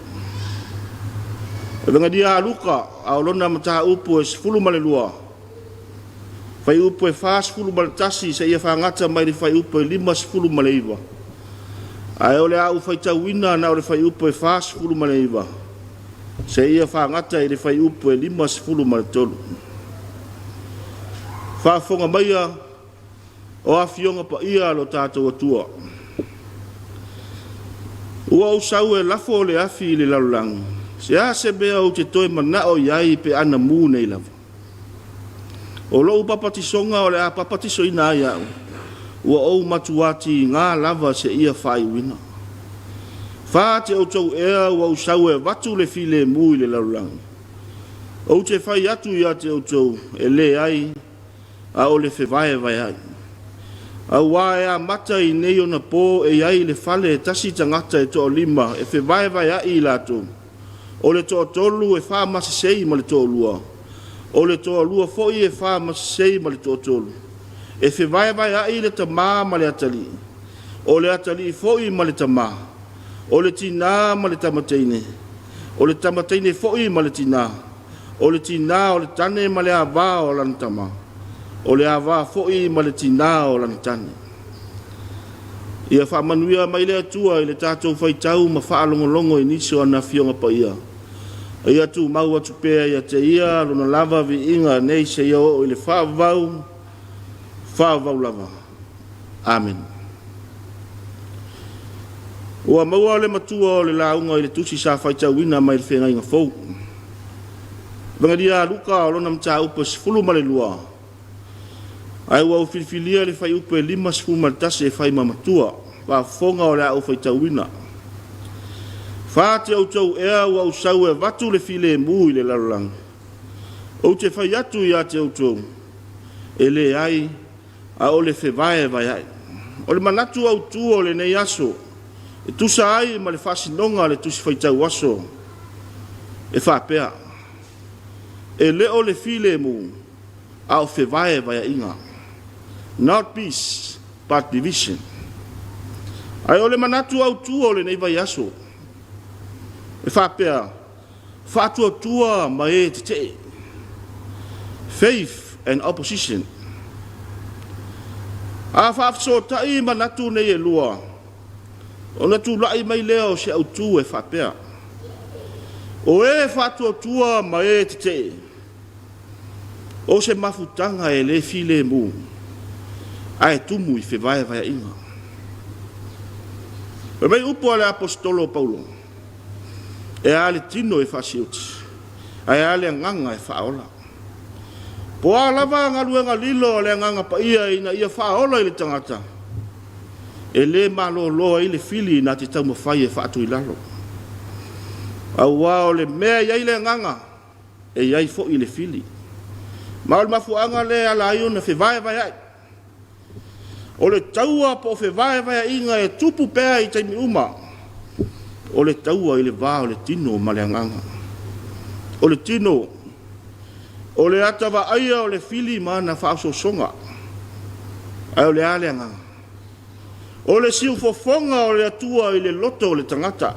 Avegalia a Luka a o lona mataupu e 12, fuaiupu e 41 seia faagata mai le fuaiupu e 59. Ae o le a ou faitauina na o le fuaiupu e 49 seia faagata i le fuaiupu e 53. Faafofoga maia o afioga paia a lo tatou Atua. Ua ou sau e lafo le afi i le lalolagi, se a se mea ou te toe manao i ai pe ana mu nei lava. O lou papatisoga o le a papatisoina ai au, ua ou matuā tigā lava seia faaiuina. Fa te outou ea ua ou sau e avatu le filemu i le lalolagi. Ou te fai atu ia te outou, e leai, a o le fevaevaea'i. Auā e amata i nei ona pō e i ai i le fale e tasi tagata e toalima e fevaevaea'i i latou. O le toatolu e faamasesei ma le toalua, o le toalua foi e faamasesei ma le toatolu. E fevaevaea'i le tamā ma le atalii, o le atalii foi ma le tamā, o le tinā ma le tamateine, o le tamateine foi ma le tinā, o le tinā o le tane ma le avā o lana tama, o le avā foi ma le tinā o lana tane. Ia faamanuia mai le Atua i le tatou faitau ma faalogologo i nisi o ana Afioga Paia. A ia tumau atu pea ia te Ia lona lava viiga nei seia oo i le faavavau, faavavau lava. Amene. Ua maua le matua o le lauga i le tusi sa faitauina mai le Feagaiga Fou. Evagelia a Luka o lona mataupu e 12, Ae ua ou filifilia le fuaiupu e 51 e fai ma matua, faafofoga o le a ou faitauina. Fa te outou ea ua ou sau e avatu le filemu i le lalolagi. Ou te fai atu ia te outou, e leai, a o le fevaevaea'i. O le manatu autu o lenei aso, e tusa ai ma le faasinoga a le Tusi Faitau Aso. E faapea, E le o le filemu, a o fevaevaeaiga. Not peace, but division. Ae o le manatu autu o lenei vaiaso, e faapea, Faatuatua ma e tetee. Faith and opposition. A faafesootai manatu nei e lua, ona tulai mai lea o se autu e faapea, O e faatuatua ma e tetee, o se mafutaga e le filemu, ae tumu i fevaevaeaiga. Fai mai upu a le Aposetolo o Paulo, E a le tino e faasioti, ae a le agaga e faaola. Po a lava galuega lilo a le Agaga Paia ina ia faaola i le tagata, e le malolo ai le fili na te taumafai e faatuilalo. Aua o le mea e i ai le agaga, e i ai foi le fili. Ma o le mafuaaga lea e ala ai ona fevaevaeai. O le taua po o fevaevaeaiga e tupu pea i taimi uma, o le taua i le va o le tino ma le agaga. O le tino, o le ata vaaia o le fili ma ana faaosoosoga. Ae o le a le agaga? O le siufofoga o le Atua i le loto o le tagata.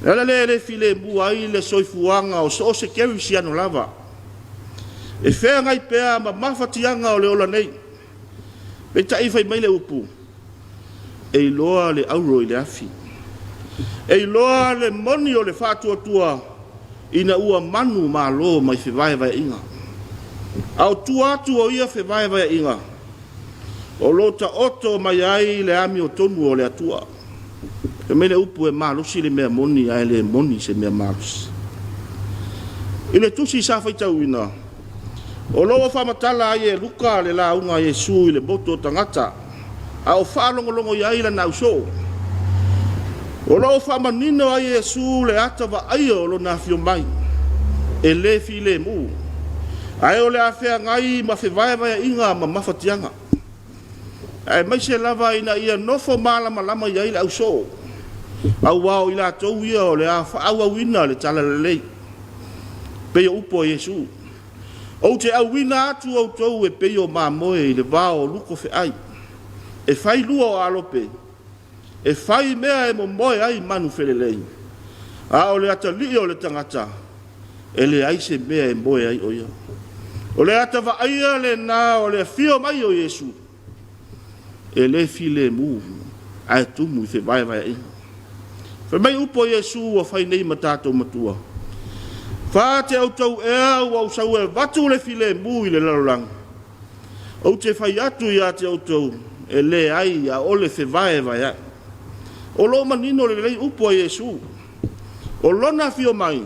O le ala lea e le filemu ai le soifuaga o so o se kerisiano lava. E feagai pea ma mafatiaga o le ola nei. Peitai fai mai le upu, E iloa le auro i le afi. E iloa le moni o le faatuatua ina ua manu malo mai fevaevaeaiga. A o tua atu o ia fevaevaeaiga, o lo o taoto mai ai le amiotonu o le Atua. Fai mai le upu e malosi le mea moni ae le moni se mea malosi. I le tusi sa faitauina, o lo o faamatala ai e Luka le lauga a Iesu i le motu o tagata, a o faalogologo i ai lana ausoo. O lo o faamanino ai e Iesu le ata vaaia o lona afio mai, e le filemu, ae o le a feagai ma fevaevaeaiga ma mafatiaga. Aemaise lava ina ia nofo malamalama i ai le ausoo, aua o i latou ia o le a faaauauina le talalelei. Pei o upu a Iesu, Ou te auina atu outou e pei o mamoe i le vao o luko feai, e fai lua o alope, e fai mea e momoe ai manu felelei, a o le atalii o le tagata, e leai se mea e moe ai o ia. O le ata vaaia lena o le afio mai o Iesu, e le filemu, ae tumu i fevaevaeaiga. Fai mai upu a Iesu ua fai nei ma tatou matua, Fate outou ea ua ou sau e avatu le filemu i le lalolagi? Ou te fai atu ia te outou, e leai, aole fevaevaeai. O lo o manino lelei upu a Iesu. O lona afio mai,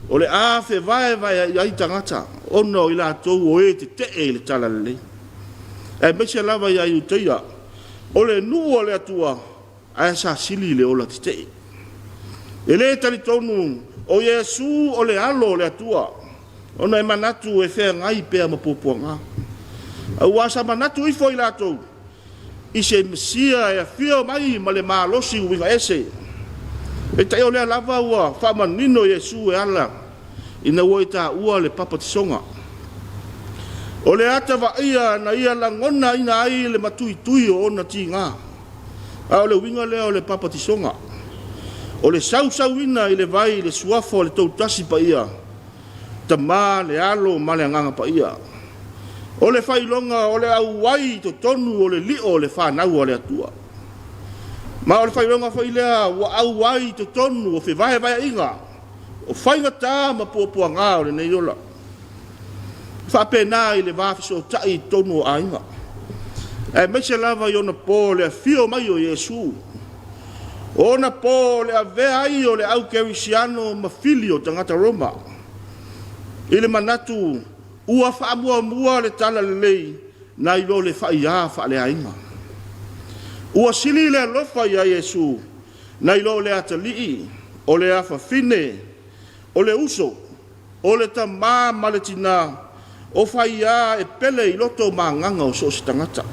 o le a fevaevaeai ai tagata, ona o i latou o e tetee i le talalelei. Aemaise lava ia Iuteia, o le nuu o le Atua, ae sa sili le ola tetee. E le talitonu o Iesu o le Alo o le Atua, ona e manatu e feagai pea ma puapuaga. Aua sa manatu ifo i latou i se Mesia e afio mai ma le malosi uiga ese. Peitai o lea lava ua faamanino Iesu e ala ina ua e taua le papatisoga. O le ata vaaia na ia lagonaina ai le matuitui o ona tiga. A o le uiga lea o le papatisoga, o le sausauina i le vai i le suafa o le Toutasi Paia, Tama, le Alo ma le Agaga Paia. O le faailoga o le auai i totonu o le lio o le fanau a le Atua. Ma o le faailoga foi lea ua auai i totonu o fevaevaeaiga, o faigata ma puapuaga o lenei ola. E faapena i le va fesootai i totonu o aiga, aemaise lava i ona po o le afio mai o Iesu, o ona po o le avea ai o le au kerisiano ma fili o tagata Roma, i le manatu ua faamuamua le talalelei nai lo le faiā faaleaiga. Ua sili le alofa iā Iesu nai lo le atalii, o le afafine, o le uso, O le tama ma le tina, o faiā e pele i loto ma agaga o so o se tagata.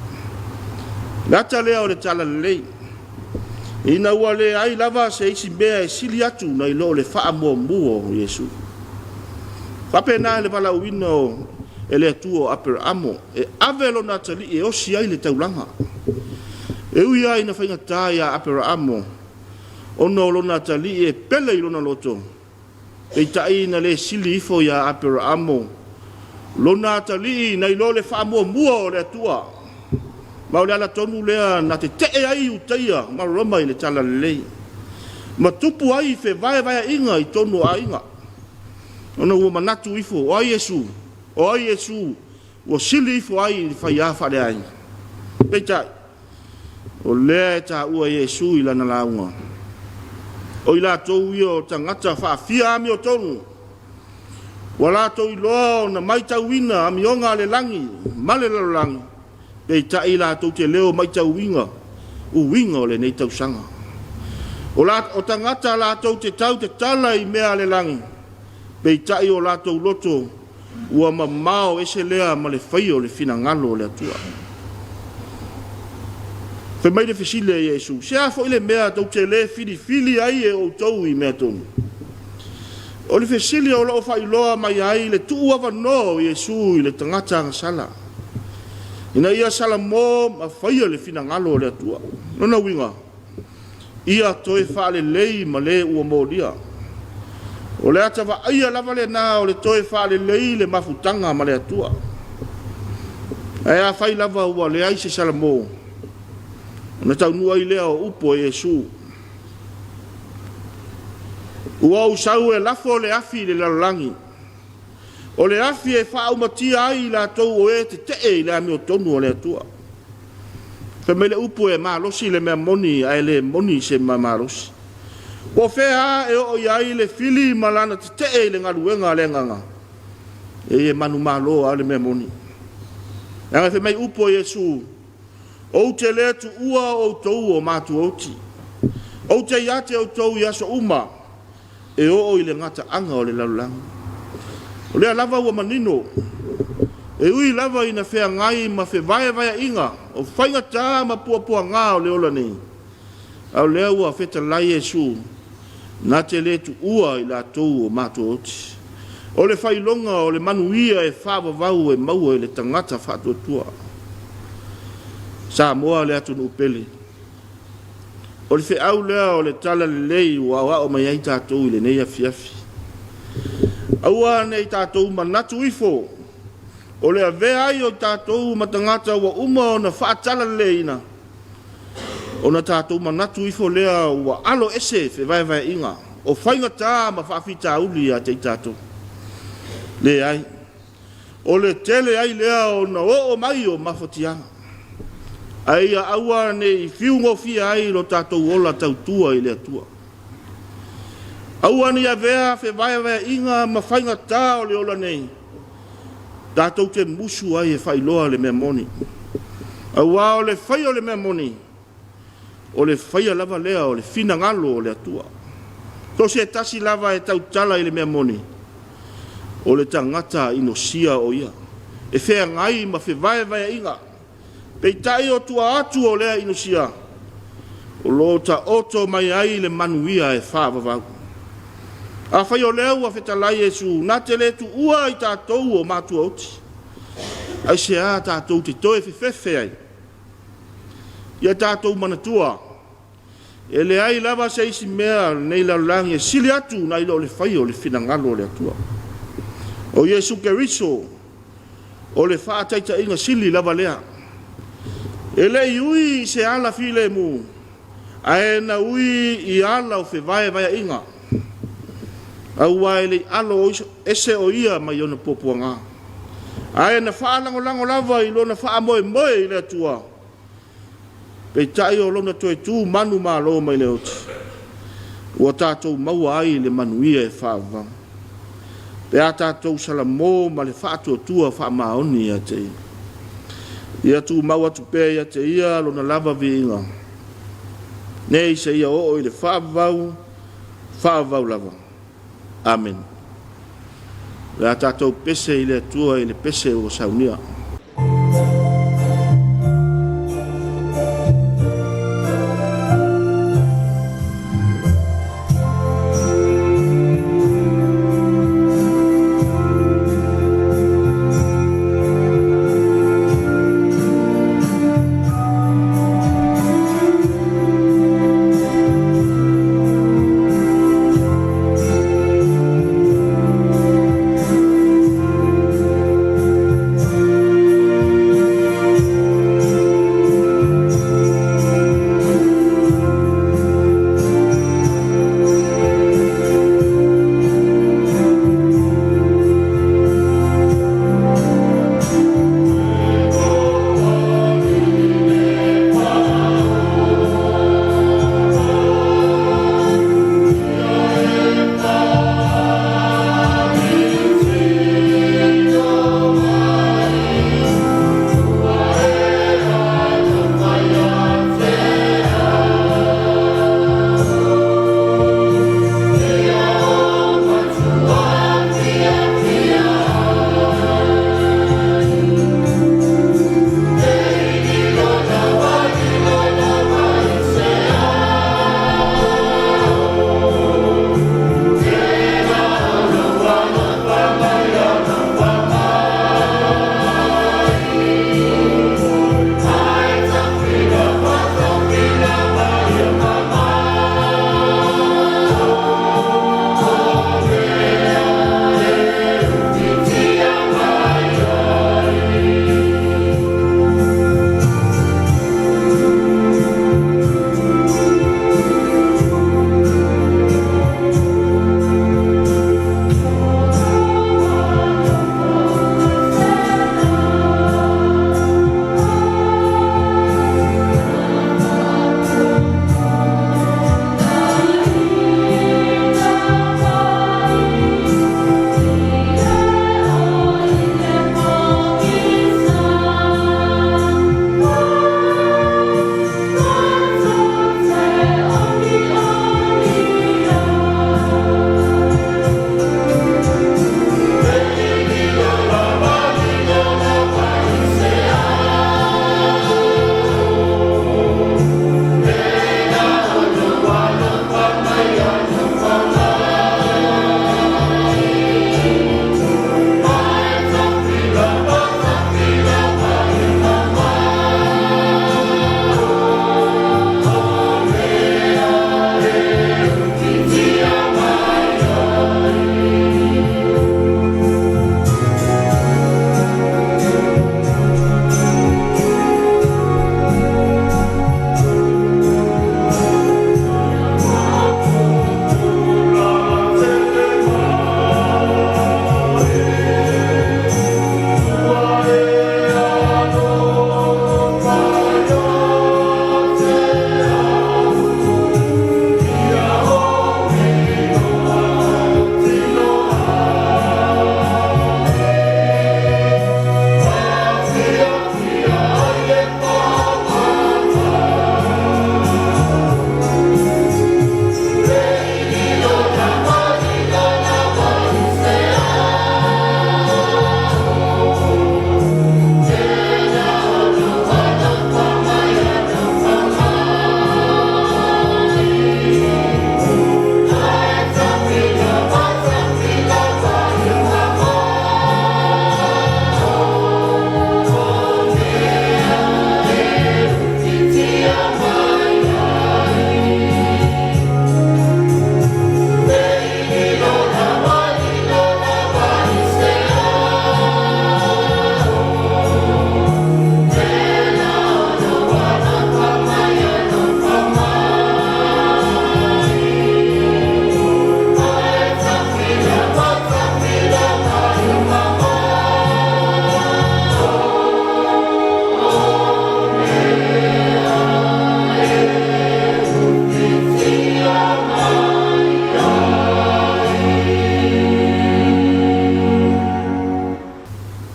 Le ata lea o le talalelei. Ina ua leai lava se isi mea e sili atu nai lo le faamuamua o Iesu. Faapena le valaauina o e le Atua o Aperaamo e ave lona atalii e osi ai le taulaga. E ui lava ina faigata iā Aperaamo ona o lona atalii e pele i lona loto, peitai na le sili ifo iā Aperaamo lona atalii nai lo le faamuamua o le Atua. Ma o le ala tonu lea na tetee ai Iutaia ma Roma i le Talalelei, ma tupu ai fevaevaeaiga i totonu o aiga, ona ua manatu ifo, o ai Iesu? O ai Iesu ua sili ifo ai i le faiā faaleaiga? Peitai, o lea e taua Iesu i lana lauga, o i latou ia o tagata faafia amiotonu, ua latou iloa ona maitauina amioga a le lagi ma le lalolagi, Peitai latou te leo maitauina uiga o lenei tausaga. O, la, o tagata latou te tau te tala i mea a le lagi, peitai o latou loto ua mamao ese lea ma le faia o le finagalo o le Atua. Fai mai le fesili a Iesu, se a foi le mea tou te le filifili ai e outou i mea tonu? O le fesili o lo o faailoa mai ai le tuuavanoa o Iesu i le tagata agasala, ina ia salamo ma faia le finagalo o le Atua. Lona uiga, ia toe faalelei ma le ua molia. O le ata vaaia lava lena o le toe faalelei le mafutaga ma le Atua. Ae afai lava ua leai se salamo, ona taunuu ai lea o upu a Iesu, Ua ou sau e lafo le afi i le lalolagi, o le afi e faaumatia ai i latou o e tetee i le amiotonu a le Atua. Fai mai le upu e malosi le mea moni ae le moni se mea malosi. Po o fea lava e oo i ai le fili ma lana tetee i le galuega a le agaga, e manumalo lava le mea moni. Leaga fai mai upu a Iesu, Ou te le tuua outou o matuaoti. Ou te ia te outou i aso uma, e oo i le gataaga o le lalolagi. O lea lava ua manino, e ui lava ina feagai ma fevaevaeaiga o faigata ma puapuaga o le ola nei, a o lea ua fetalai Iesu, na te le tuua i latou o matuaoti. O le faailoga o le manuia e faavavau e maua i le tagata faatuatua. Samoa le atunuu pele. O le feau lea o le Talalelei ua aoao mai ai tatou i lenei afiafi. Aua ne i tatou manatu ifo o le avea ai o tatou ma tagata ua uma ona faatalaleileina, ona tatou manatu ifo lea ua alo ese fevaevaeaiga o faigata ma faafitauli ia te i tatou. Leai. O le tele ai lea ona oo mai o mafatiaga, ae ia aua ne i fiugofie ai lo tatou ola tautua i le Atua. Aua ne i avea fevaevaeaiga ma faigata o le ola nei, tatou te musu ai e faailoa le mea moni. Aua o le faia o le mea moni, O le faia lava lea o le finagalo o le Atua. So o se tasi lava e tautala i le mea moni, o le tagata inosia o ia, e feagai ma fevaevaeaiga. Peitai o tua atu o lea inosia, o lo o taoto mai ai le manuia e faavavau. Afai o lea ua fetalai Iesu, na te le tuua i tatou o matuaoti, aisea tatou te toe fefefe ai? Ia tatou manatua, e leai lava se isi mea o lenei lalolagi e sili atu nai lo le faia o le finagalo o le Atua. O Iesu Keriso, o le faataitaiga sili lava lea. E le i ui i se ala filemu, ae na ui i ala o fevaevaeaiga, aua e le i alo ese o ia mai ona puapuaga, ae na faalagolago lava i lona faamoemoe i le Atua, peitai o lona toe tu manumalo mai le oti, ua tatou maua ai le manuia e faavavau, pe a tatou salamo ma le faatuatua faamaoni ia te Ia. Ia tumau atu pea ia te Ia lona lava viiga, nei seia oo i le faavavau, faavavau lava. Amene. O le a tatou pese i le Atua i le pese ua saunia.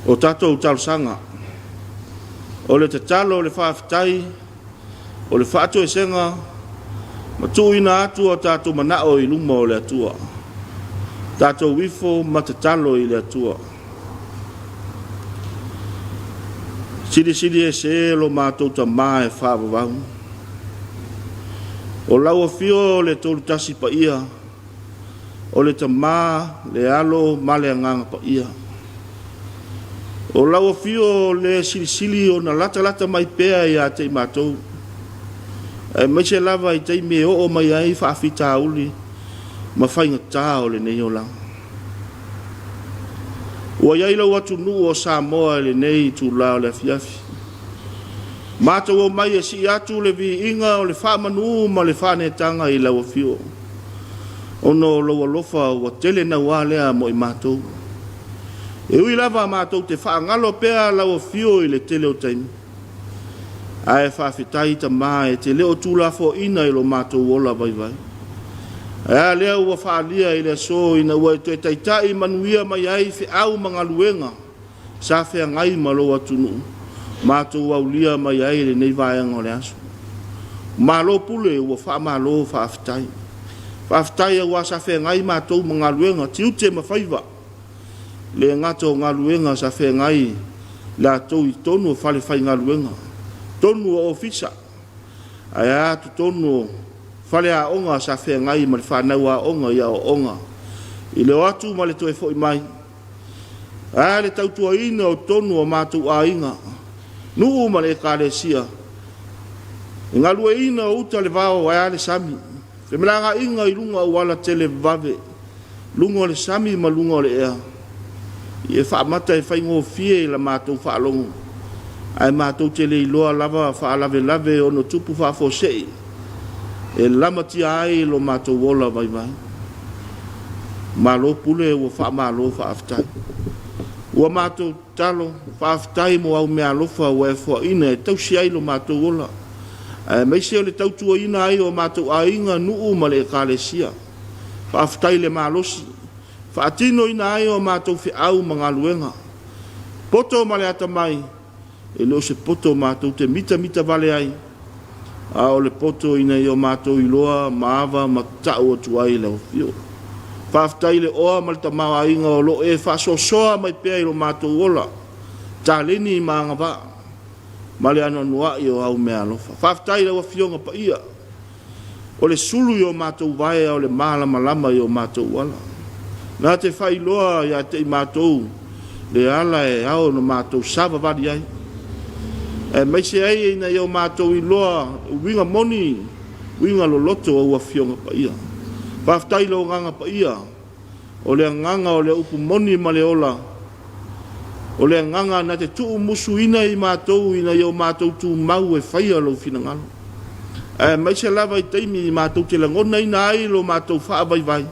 O tatou talosaga, o le tatalo, o le faafetai, o le faatoesega ma tuuina atu o tatou manao i luma o le Atua. Tatou ifo ma tatalo i le Atua. Silisili ese lo matou Tamā e faavavau. O lau afio o le Tolutasi Paia, o le Tamā, le Alo ma le Agaga Paia. O lau afio o le silisili ona latalata mai pea ia te i matou, aemaise lava i taimi e oo mai ai faafitauli ma faigatā o lenei olaga. Ua i ai lou atunuu o Samoa i lenei itulā o le afiafi. Matou omai e sii atu le viiga o le faamanū ma le faaneetaga i lau afio, ona o lou alofa ua tele nauā lea mo i matou. E ui lava matou te faagalo pea lau afio i le tele o taimi, ae faafetai Tamā e te le o tuulafoaiina i lo matou ola vaivai. Ae a lea ua faaalia i le aso ina ua e toe taitai manuia mai ai feau ma galuega sa feagai ma lou atunuu, matou aulia mai ai lenei vaega o le aso. Malo pule ua faamalo faafetai. Faafetai auā sa feagai matou ma galuega, tiute ma faiva. Le gata o galuega sa feagai latou i totonu o fale faigaluega, totonu o ofisa, ae a totonu o faleaoga sa feagai ma le fanau aoga i aoaoga, i le o atu ma le toe foi mai. Ae a le tautuaina o totonu o matou aiga, nuu ma le ekalesia, le galueaiina o uta le vao ae a le sami, femalagaaiga i luga o auala televavave, luga o le sami ma luga o le ea. Ia faamata e faigofie i la matou faalogo, ae matou te le iloa lava faalavelave ono tupu faafuasei e lamatia ai lo matou ola vaivai. Malo pule ua faamalo faafetai. Ua matou tatalo, faafetai mo au meaalofa ua e foaina e tausi ai lo matou ola, aemaise o le tautuaina ai o matou aiga, nuu ma le ekalesia. Faafetai le malosi, faatinoina ai o matou feau ma galuega. Poto ma le atamai, e le o se poto matou te mitamita vale ai, a o le poto ina ia o matou iloa ma ava ma tau atu ai lau afio. Faafetai i le oa ma le tamaoaiga o lo o e faasoasoa mai pea i lo matou ola, taleni ma agavaa, ma le anoanoai o au meaalofa. Faafetai i lau Afioga Paia, o le sulu i o matou vae a o le malamalama i o matou ala. Na te faailoa ia te i matou le ala e ao ona matou savavali ai, aemaise ai ina ia o matou iloa uiga moni, uiga loloto o au Afioga Paia. Faafetai i lou Agaga Paia, O le agaga o le upu moni ma le ola, o le agaga na te tuumusuina i matou ina ia o matou tumau e faia lou finagalo, aemaise lava i taimi i matou te lagonaina ai lo matou faavaivai,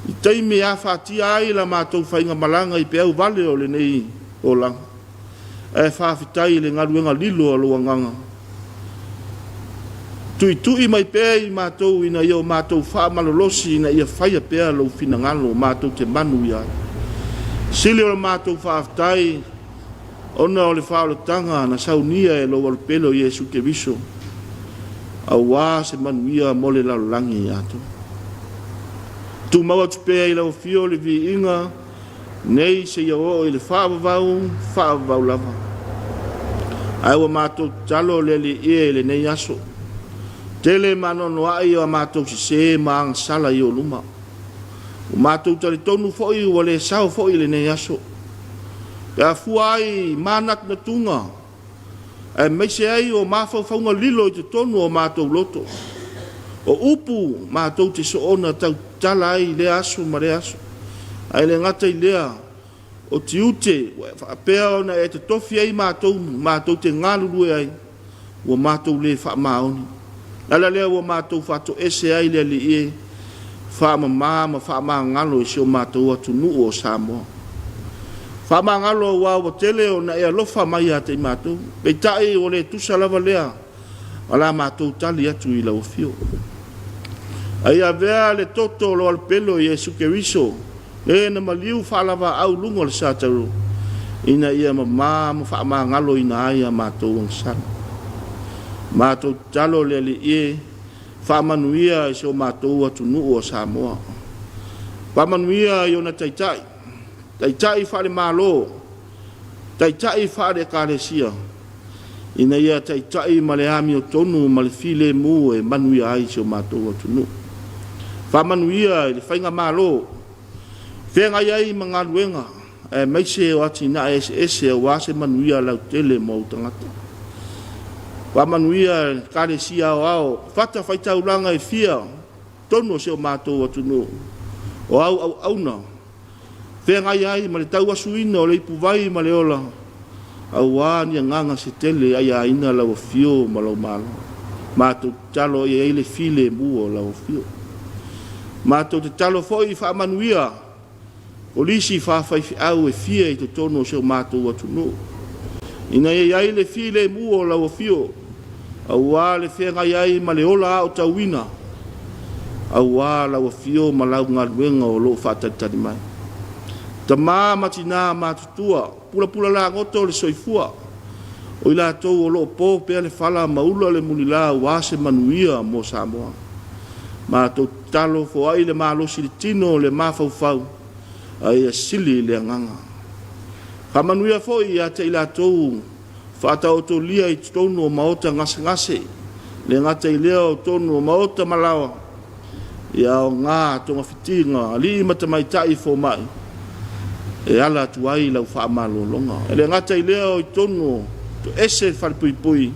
i taimi e afatia ai la matou faigamalaga i peau vale o lenei olaga. Ae faafetai i le galuega lilo a lou Agaga. Tuitui mai pea i matou ina ia o matou faamalolosi ina ia faia pea lou finagalo matou te manuia ai. Sili o le matou faafetai ona o le faaolataga na saunia e lou Alupele o Iesu Keriso auā se manuia mo le lalolagi atoa. Tumau atu pea i lau afio le viiga nei seia oo i le faavavau, faavavau lava. Ae ua matou tatalo le Alii e i lenei aso. Tele ma anoanoai a matou sesē ma agasala i ou luma. Ua matou talitonu foi ua le sao foi i lenei aso. Pe a fua ai i manatunatuga aemaise ai o mafaufauga lilo i totonu o matou loto. O upu matou te soona tautala ai i lea aso ma lea aso. Ae le gata i lea, o tiute ua faapea ona e totofi ai matou matou te galulue ai, ua matou le faamaoni. O le ala lea ua matou faatoese ai le Alii e faamama ma faamagalo i si o matou atunuu o Samoa. Faamagalo auā ua tele ona e alofa mai ia te i matou, peitai ua le tusa lava lea ma la matou tali atu i lau afio. A ia avea le toto o lo Alupelo Iesu Keriso, le na maliu faalavaau luga o le satauro, ina ia mamā ma faamagaloina ai a matou agasala. Matou tatalo le Alii e, faamanuia i si o matou atunuu o Samoa. Faamanuia i ona taitai, taitai faale-Malo, taitai faale-Ekalesia, ina ia taitai ma le amiotonu ma le filemu e manuia ai si o matou atunuu. Faamanuia i le faigamalo, feagai ai ma galuega, aemaise o atinae eseese aua se manuia lautele mo ou tagata. Faamanuia i le Ekalesia Aoao, fatafaitaulaga e fia, totonu o si o matou atunuu, o au auauna, feagai ai ma le tauasuina o le ipuvai ma le ola, aua ni agaga se tele e aiaina lau afio ma lou malo. Matou tatalo ia i ai le filemu o lau afio. Matou tatalo foi faamanuia kolisi faafaifeau e fia i totonu o si o matou atunuu, ina ia i ai le filemu o lau afio, aua le feagai ai ma le ola aotauina, aua lau afio ma lau galuega o lo o faatalitali mai. Tama ma tinā matutua, pulapula lagoto o le soifua, o i latou o lo o po pea le fala ma ula le mulila aua se manuia mo Samoa. Matou tatalo foai le malosi i le tino o le mafaufau, a ia sili le agaga. Faamanuia foi ia te i latou faataotolia i totonu o maota gasegase, le gata i lea o totonu o maota ma laoa, ia aoga togafitiga alii ma tamaitai fomai e ala atu ai lau faamalologa. E le gata i lea o i totonu o toese falepuipui,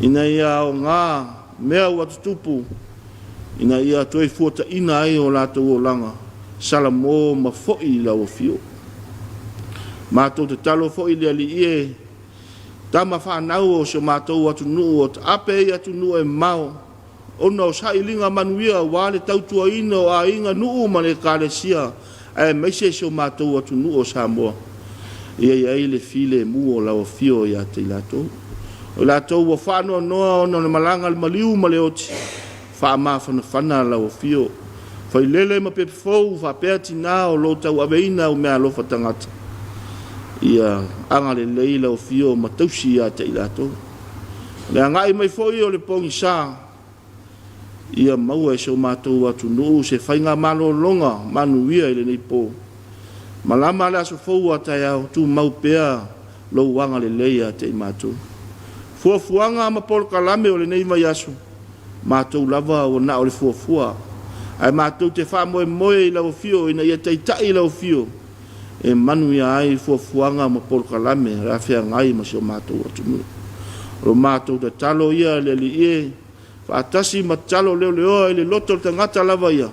ina ia aoga mea ua tutupu, ina ia toe fuataina ai o latou olaga, salamo ma foi i lau afio. Matou tatalo foi i le Alii e, tama fanau o si o matou atunuu o taape i atunuu e mamao, ona o sailiga manuia aua le tautuaina o aiga, nuu ma le Ekalesia, aemaise si o matou atunuu o Samoa, ia i ai le filemu o lau afio ia te i latou. O i latou ua faanoanoa ona o le malaga a le maliu ma le oti, faamafanafana lau afio. Failele ma pepe fou faapea tinā o lo o tauaveina au meaalofa tagata, ia agalelei lau afio ma tausi ia te i latou. O le agai mai foi o le pogisa, ia maua e si o matou atunuu se faigamalologa manuia i lenei po. Malama le aso fou a taeao, tumau pea lou agalelei ia te i matou. Fuafuaga ma polokalame o lenei vaiaso, matou lava ua na o le fuafua, ae matou te faamoemoe i lau afio ina ia taitai lau afio e manuia ai fuafuaga ma polokalame o le a feagai ma si o matou atunuu. O lo matou tatalo ia le Alii e, faatasi ma tatalo leoleoa i le loto o le tagata lava ia,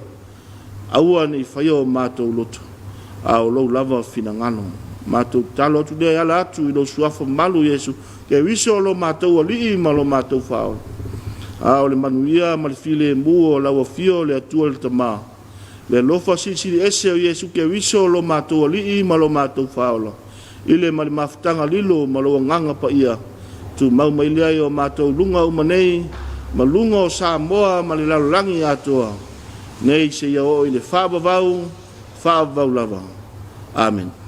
aua ne i faia o matou loto, a o lou lava finagalo. Matou tatalo atu lea e ala atu i lou Suafa malu Iesu Keriso lo matou Alii ma lo matou Faaola. A o le manuia ma le filemu o lau Afio le Atua le Tama, le alofa silisili ese o Iesu Keriso lo matou Alii ma lo matou Faaola, i le ma le mafutaga lilo ma lou Agaga Paia, tumau mai lea i o matou luga uma nei, ma luga o Samoa ma le lalolagi atoa, nei seia oo i le faavavau, faavavau lava. Amene.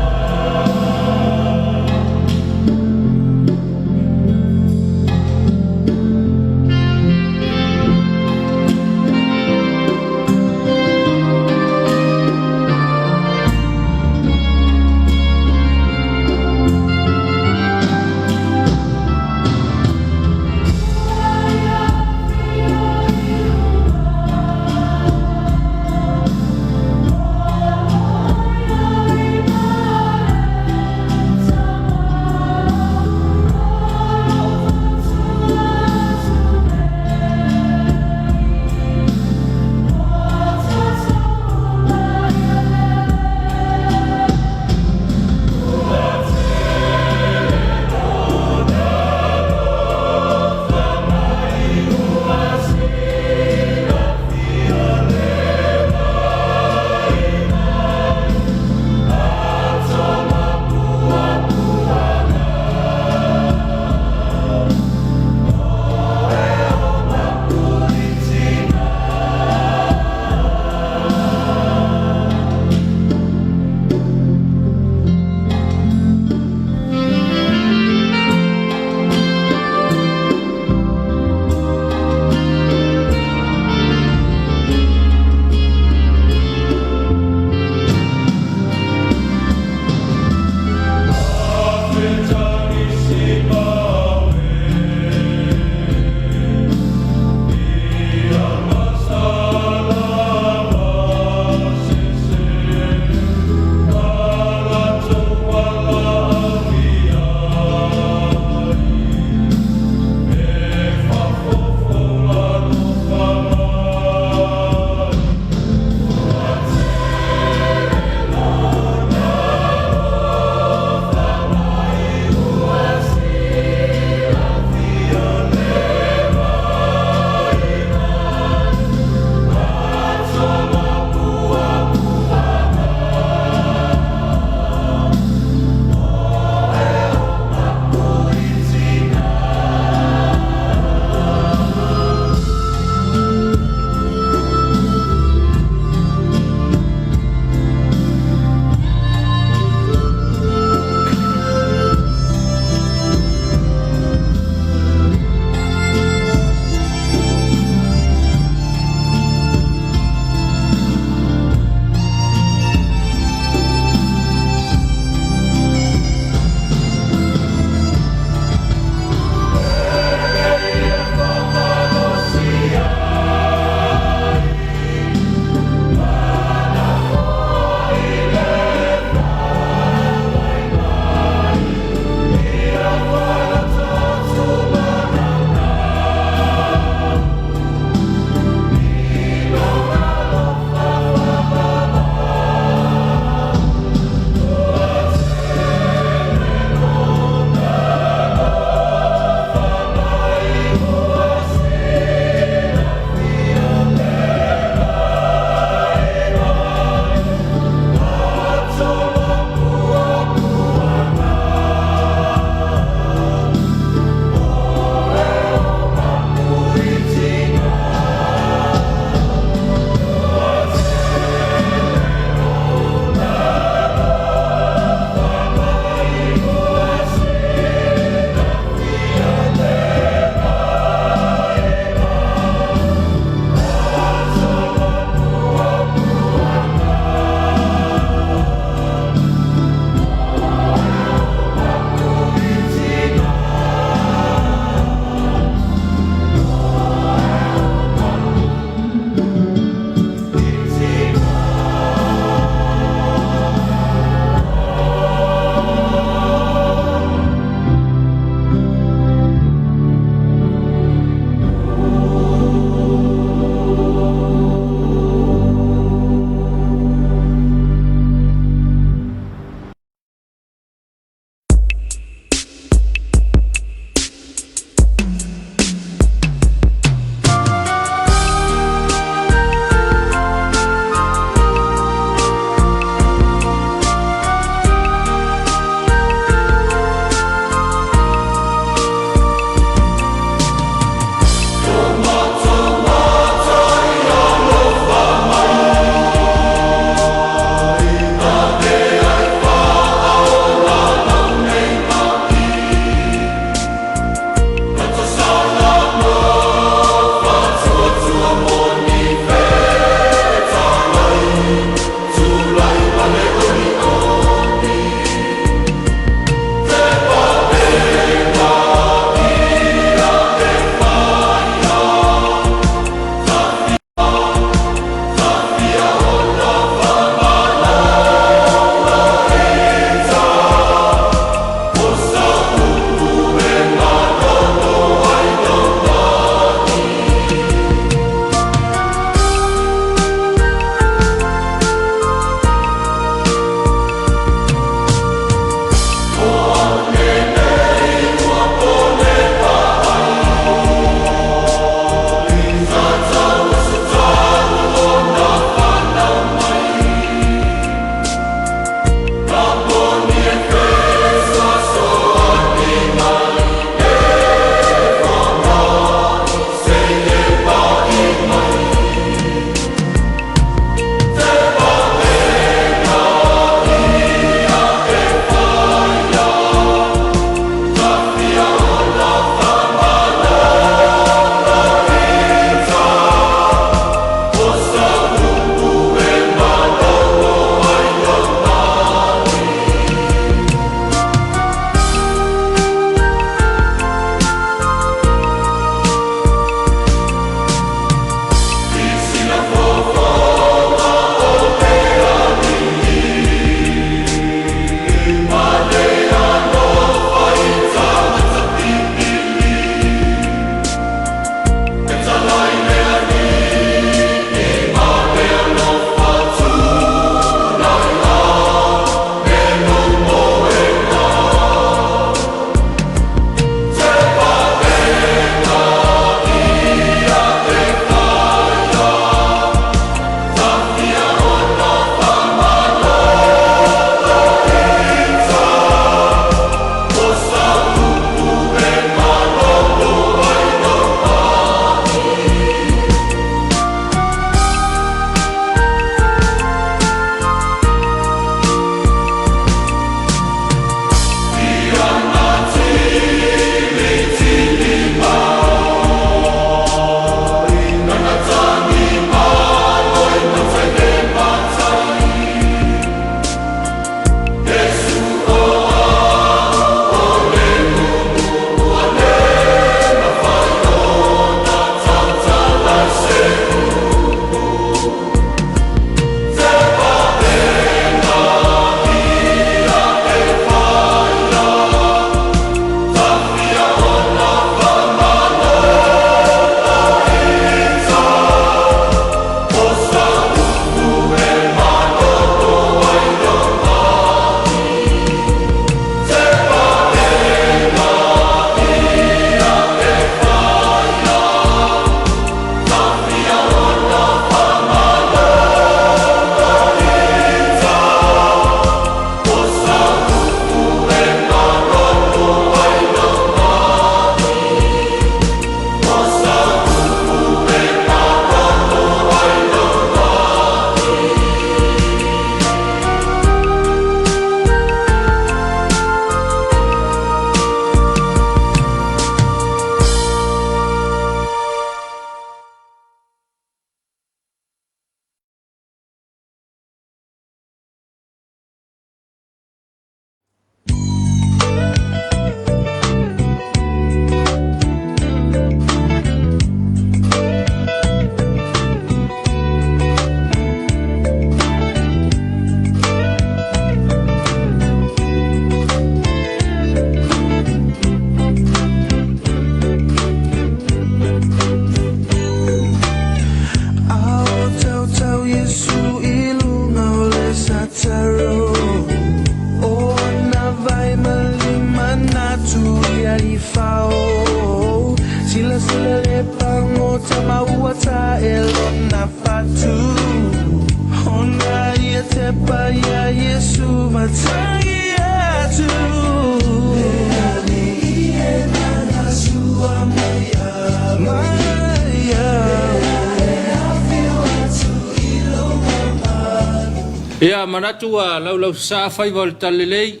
Ia manatu ua laulausasaa faiva o le Talalelei,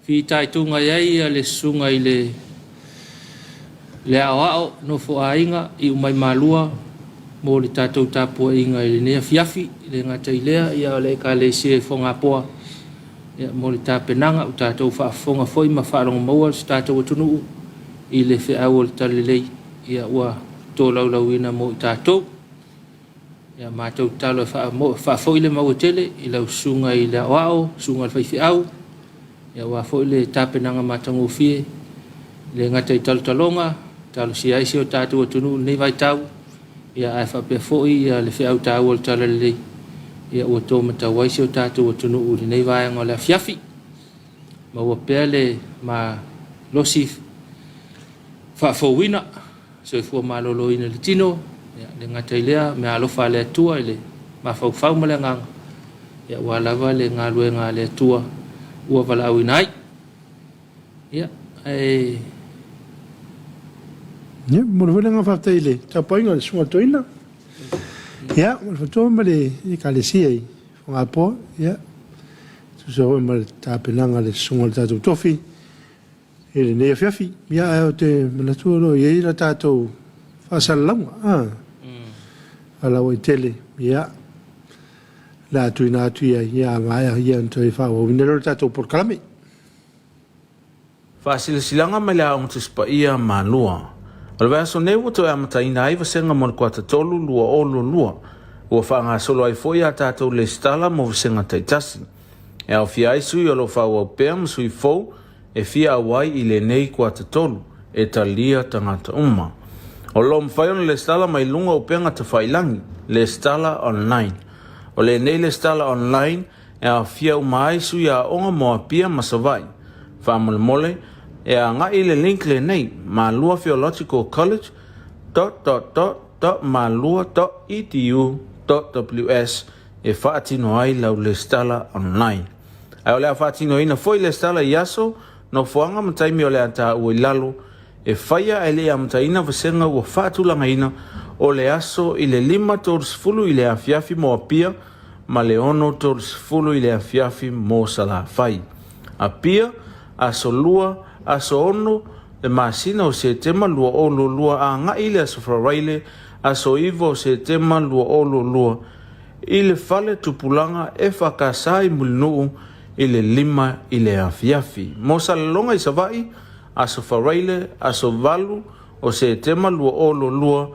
fitaituga i ai le susuga i le le aoao nofoaiga i umai malua mo le tatou tapuaiga i lenei afiafi. E le gata i lea, ia o le Ekalesia i Fogapoa ia, mo le tapenaga ua tatou faafofoga foi ma faalogo maua si tatou atunuu i le feau o le Talalelei ia ua tolaulauina mo i tatou. Ia matou tatalo e faafoi le maua tele i lau susuga i le aoao, susuga i le faifeau, ia aua foi le tapenaga matagofie, e le gata i talotaloga, talosia ai si o tatou atunuu i lenei vaitau, ia ae faapea foi ia le feau taua o le Talalelei, ia ua tomatau ai si o tatou atunuu i lenei vaega o le afiafi. Maua pea le malosi faafouina, soifua maloloina i le tino, ia, le gata i lea, meaalofa a le Atua i le mafaufau ma le agaga, ia, aua lava le galuega a le Atua ua valaauina ai. Ia, ae... Ia, momoli foi le agaga faafetai i le tapuaiga a le Susuga i le Toeaina. Ia, ma le faletua ma le Ekalesia i Fogapoa, ia, tusa foi ma le tapenaga a le Susuga i le tatou Tofi i lenei afiafi. Ia, ae ou te manatu o lo o i ai la tatou faasalalauga, a, faalauaitele, ia, o le a tuuina atu i ai, ia, a maea, ia, ona toe faaauauina lea o le tatou polokalame. Faasilasilaga mai le Aoga Tusi Paia Malua. O le vaiaso nei ua toe amataina ai vasega mo le kuata 3 2022. Ua faagasolo ai foi a tatou lesitala mo vasega taitasi. E aofia ai sui o lo o faaauau pea ma sui fou e fia auai i lenei kuata 3 e talia tagata uma. O lo o mafai ona lesitala mai luga o upega tafailangi, lesitala online. O lenei lesitala online e aofia uma ai sui aoga mo Apia ma Savaii. Faamolemole, e agai i le link lenei, Malua Theological College dot dot dot dot malua dot edu dot ws e faatino ai lau lesitala online. Ae o le a faatinoina foi lesitala i aso, nofoaga ma taimi o le a taua i lalo, e faia ae le i amataina vasega ua faatulagaina o le aso i le 5:30 i le afiafi mo Apia, ma le 6:30 i le afiafi mo Salafai. Apia, Aso Lua, aso 6, le masina o Setema 2022 agai i le Aso Faraile, aso 9 o Setema 2022 i le Fale Tupulaga EFKS i Mulinuu i le 5 i le afiafi. Mo Salelologa i Savaii, Aso Faraile, aso 8 o Setema 2022,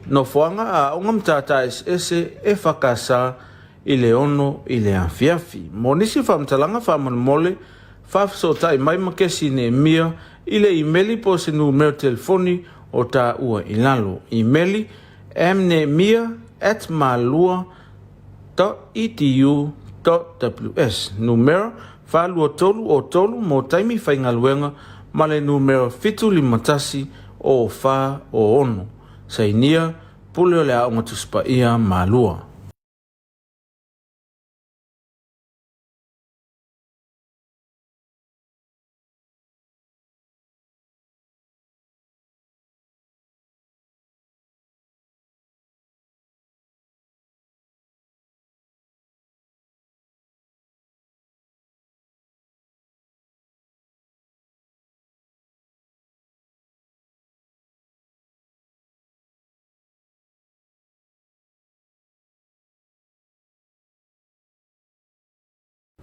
Nofoaga a Aoga Matata Eseese EFKS i le 6 i le afiafi. Mo nisi faamatalaga faamolemole, faafesootai mai ma kesi Neemia i le imeli po o se numera telefoni o taua i lalo. Imeli, mneemia@malua.edu.ws Numera 42303 mo taimi faigaluega ma le numera 751 o 4 o 6. Sainia, Pule o le Aoga Tusi Paia Malua.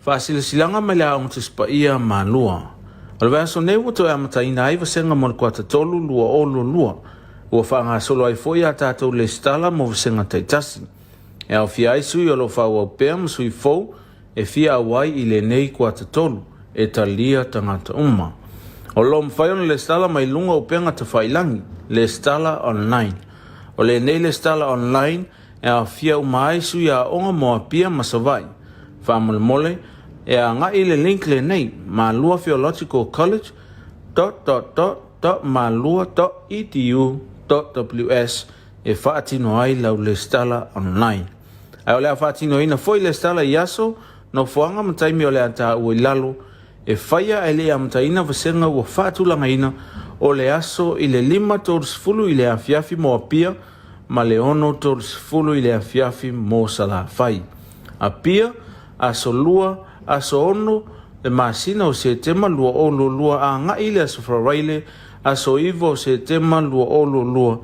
Faasilasilaga mai le Aoga Tusi Paia Malua. O le vaiaso nei ua toe amataina ai vasega mo le kuata 3 2022. Ua faagasolo ai foi a tatou lesitala mo vasega taitasi. E aofia ai sui o lo o faaauau pea ma sui fou e fia auai i lenei kuata 3 e talia tagata uma. O lo o mafai ona lesitala mai luga o upega tafailangi, lesitala online. O lenei lesitala online e aofia uma ai sui aoga mo Apia ma Savaii. Faamolemole, e agai i le link lenei, Malua Theological College dot dot dot dot malua dot edu dot ws e faatino ai lau lesitala online. Ae o le a faatinoina foi lesitala i aso, nofoaga ma taimi o le a taua i lalo, e faia ae le i amataina vasega ua faatulagaina o le aso i le 5:30 i le afiafi mo Apia ma le 6:30 i le afiafi mo Salafai. Apia, Aso Lua, aso 6 le masina o Setema 2022 agai i le Aso Faraile, aso 9 o Setema 2022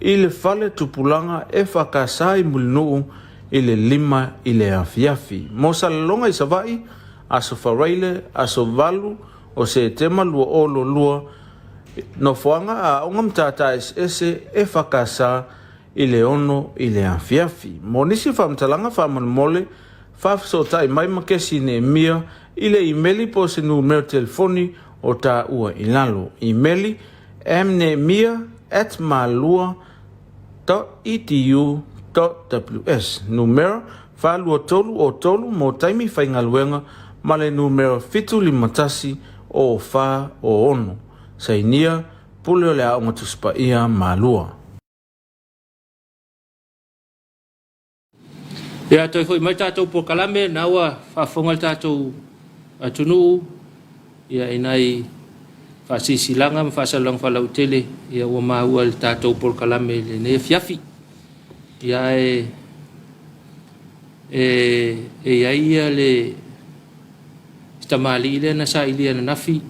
i le Fale Tupulaga EFKS i Mulinuu i le 5 i le afiafi. Mo Salelologa i Savaii, Aso Faraile, aso 8 o Setema 2022, Nofoaga Aoga Matata Eseese EFKS i le 6 i le afiafi. Mo nisi faamatalaga faamolemole, faafesootai mai ma Kesi Neemia i le imeli po o se numera telefoni o taua i lalo. Imeli, mneemia@malua.edu.ws Numera 423 o 3 mo taimi faigaluega ma le numera 751 o 4 o 6. Sainia, Pule o le Aoga Tusi Paia Malua. Ia, toe foi mai tatou polokalame, na ua faafofoga le tatou atunuu ia i nai faasilasilaga ma faasalalauga faalauaitele ia ua maua i le tatou polokalame i lenei afiafi. Ia ae e e i ai ia le si tamalii lea na sailia ananafi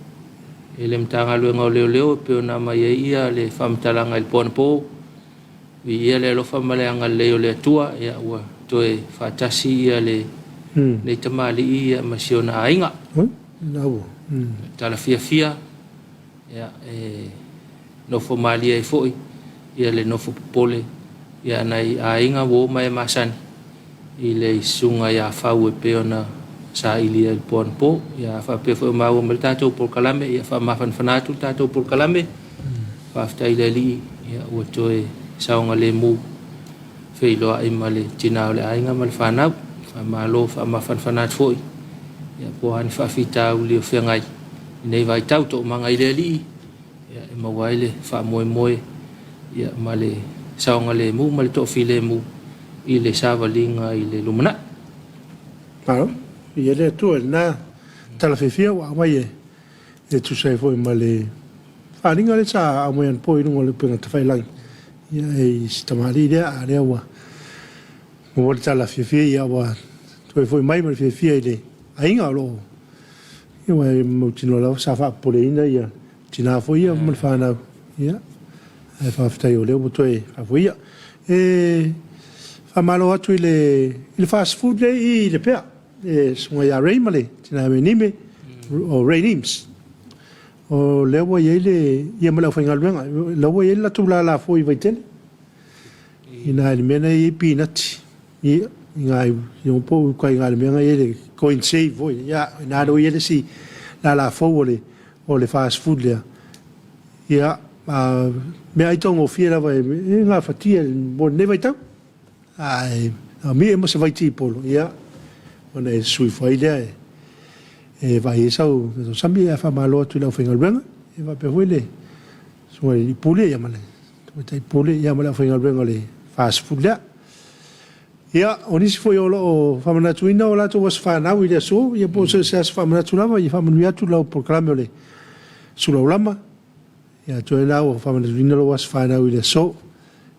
e le Matagaluega o Leoleo e pei ona aumai ai ia le faamatalaga i le po anapo. Viia le alofa ma le agalelei o le Atua, ia ua toe faatasi ia le nei tamalii ia ma si ona aiga. Tala fiafia ia e nofo malie ai foi ia le nofo popole ia nai aiga uo ma e masani i le susuga ia Fau e pei ona sailia i le po anapo. Ia a faapea foi o maua mai le tatou polokalame, ia faamafanafana atu le tatou polokalame. Faafetai i le Alii ia ua toe saogalemu feiloai ma le tina o le aiga ma le fanau. Faamalo faamafanafana atu foi ia po o a ni faafitauli o feagai i lenei vaitau. Toomaga i le Alii ia e maua ai le faamoemoe ia ma le saogalemu ma le toafilemu i le savaliga i le lumanai. Malo, viia le Atua i lena tala fiafia ua aumai e e tusa ai foi ma le faaaliga lea sa aumai anapo i luga o le upega tafailagi ia e i si tamalii lea, a lea ua maua le tala fiafia ia ua toe foi mai ma le fiafia i le aiga o lo o ia ua e mautinoa lava sa faapopoleina ia tina foi ia ma le fanau ia ae faafetai o lea ua toe faafoia. E faamalo atu i le i le fast food lea i i Lepea le susuga ia Ray ma le tina ia Nime o Ray Nimes. O lea ua i ai le ia ma le aufaigaluega la ua i ai le latou lala foi i Vaitele i ina i le mea na i ai pinati ia i ina i po o uka i ina i le mea na i ai le coin save foi ia ina lea ua i ai le isi lala fou o le o le fast food lea ia a meaai taugofie lava e gafatia mo lenei vaitau. Ae a mie ma se vaitipolo, ia, ona e sui fai lea e, e vaai ai sau sami ae faamalo atu i le aufaigaluega. Ia faapea foi le susuga i le Pule ia ma le Tamaitai Pule ia ma le aufaigaluega o le 40 lea. Ia, o nisi foi o lo o faamanatuina o latou aso fanau i le aso, ia po o se aso faamanatu lava, ia faamanuia atu lau polokalame o le Sulaulama. Ia toe la ua faamanatuina lou aso fanau i le aso.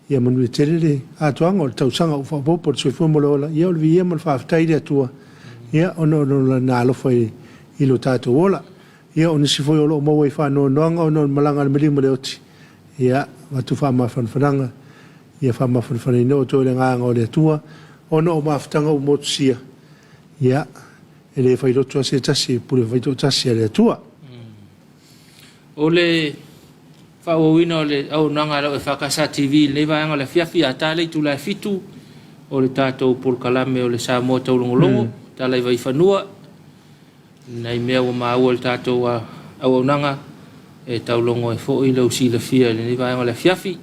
Ia manuia tele le atoaga o le tausaga ua faaopoopo le soifua ma le ola. Ia o le viia ma le faafetai i le Atua, ia ona o Lona alofa i lo tatou ola. Ia o nisi foi o lo o maua i faanoanoaga ona o le malaga a le maliu ma le oti, ia avatu faamafanafanaga, ia faamafanafanaina outou i le agaga o le Atua ona o mafutaga ua motusia, ia e le failoto lava se tasi e pule faitoatasi a le Atua. O le faaauauina o le auaunaga a lau EFKS TV i lenei vaega o le afiafi a ta le itula e 7 o le tatou polokalame o le Samoa Taulogologo, tala i Vaifanua, nai mea ua maua i le tatou auaunaga e taulogo ai foi lou silafia i lenei vaega o le afiafi.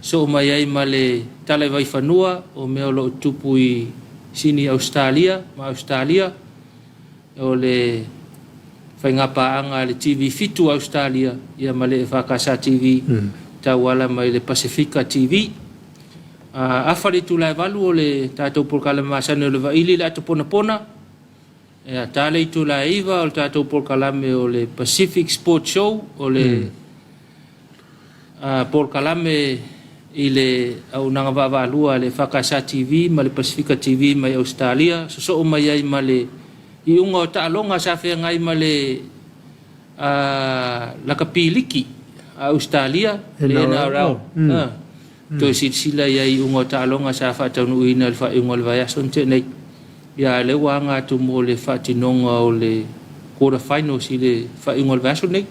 Soo mai ai ma le tala i Vaifanua o mea o lo o tupu i Sini Ausetalia ma Ausetalia. O le faigapaaga a le TV 7 a Ausetalia ia ma le EFKS TV tauala mai le Pasefika TV. Afa le itula e 8 o le tatou polokalame masani o le Vaili le Ato Ponapona. E ta le itula e 9 o le tatou polokalame o le Pacific Sports Show o le polokalame i le auaunaga vaavaalua a le EFKS TV ma le Pasefika TV mai Ausetalia, sosoo mai ai ma le iuga o taaloga sa feagai ma le lakapi liki a Ausetalia, le NRL. Toe silasila i ai i iuga o taaloga sa faataunuuina i le faaiuga o le vaiaso na tea nei. Ia a o lea ua aga atu mo le faatinoga o le quarter finals i le faaiuga o le vaiaso lenei.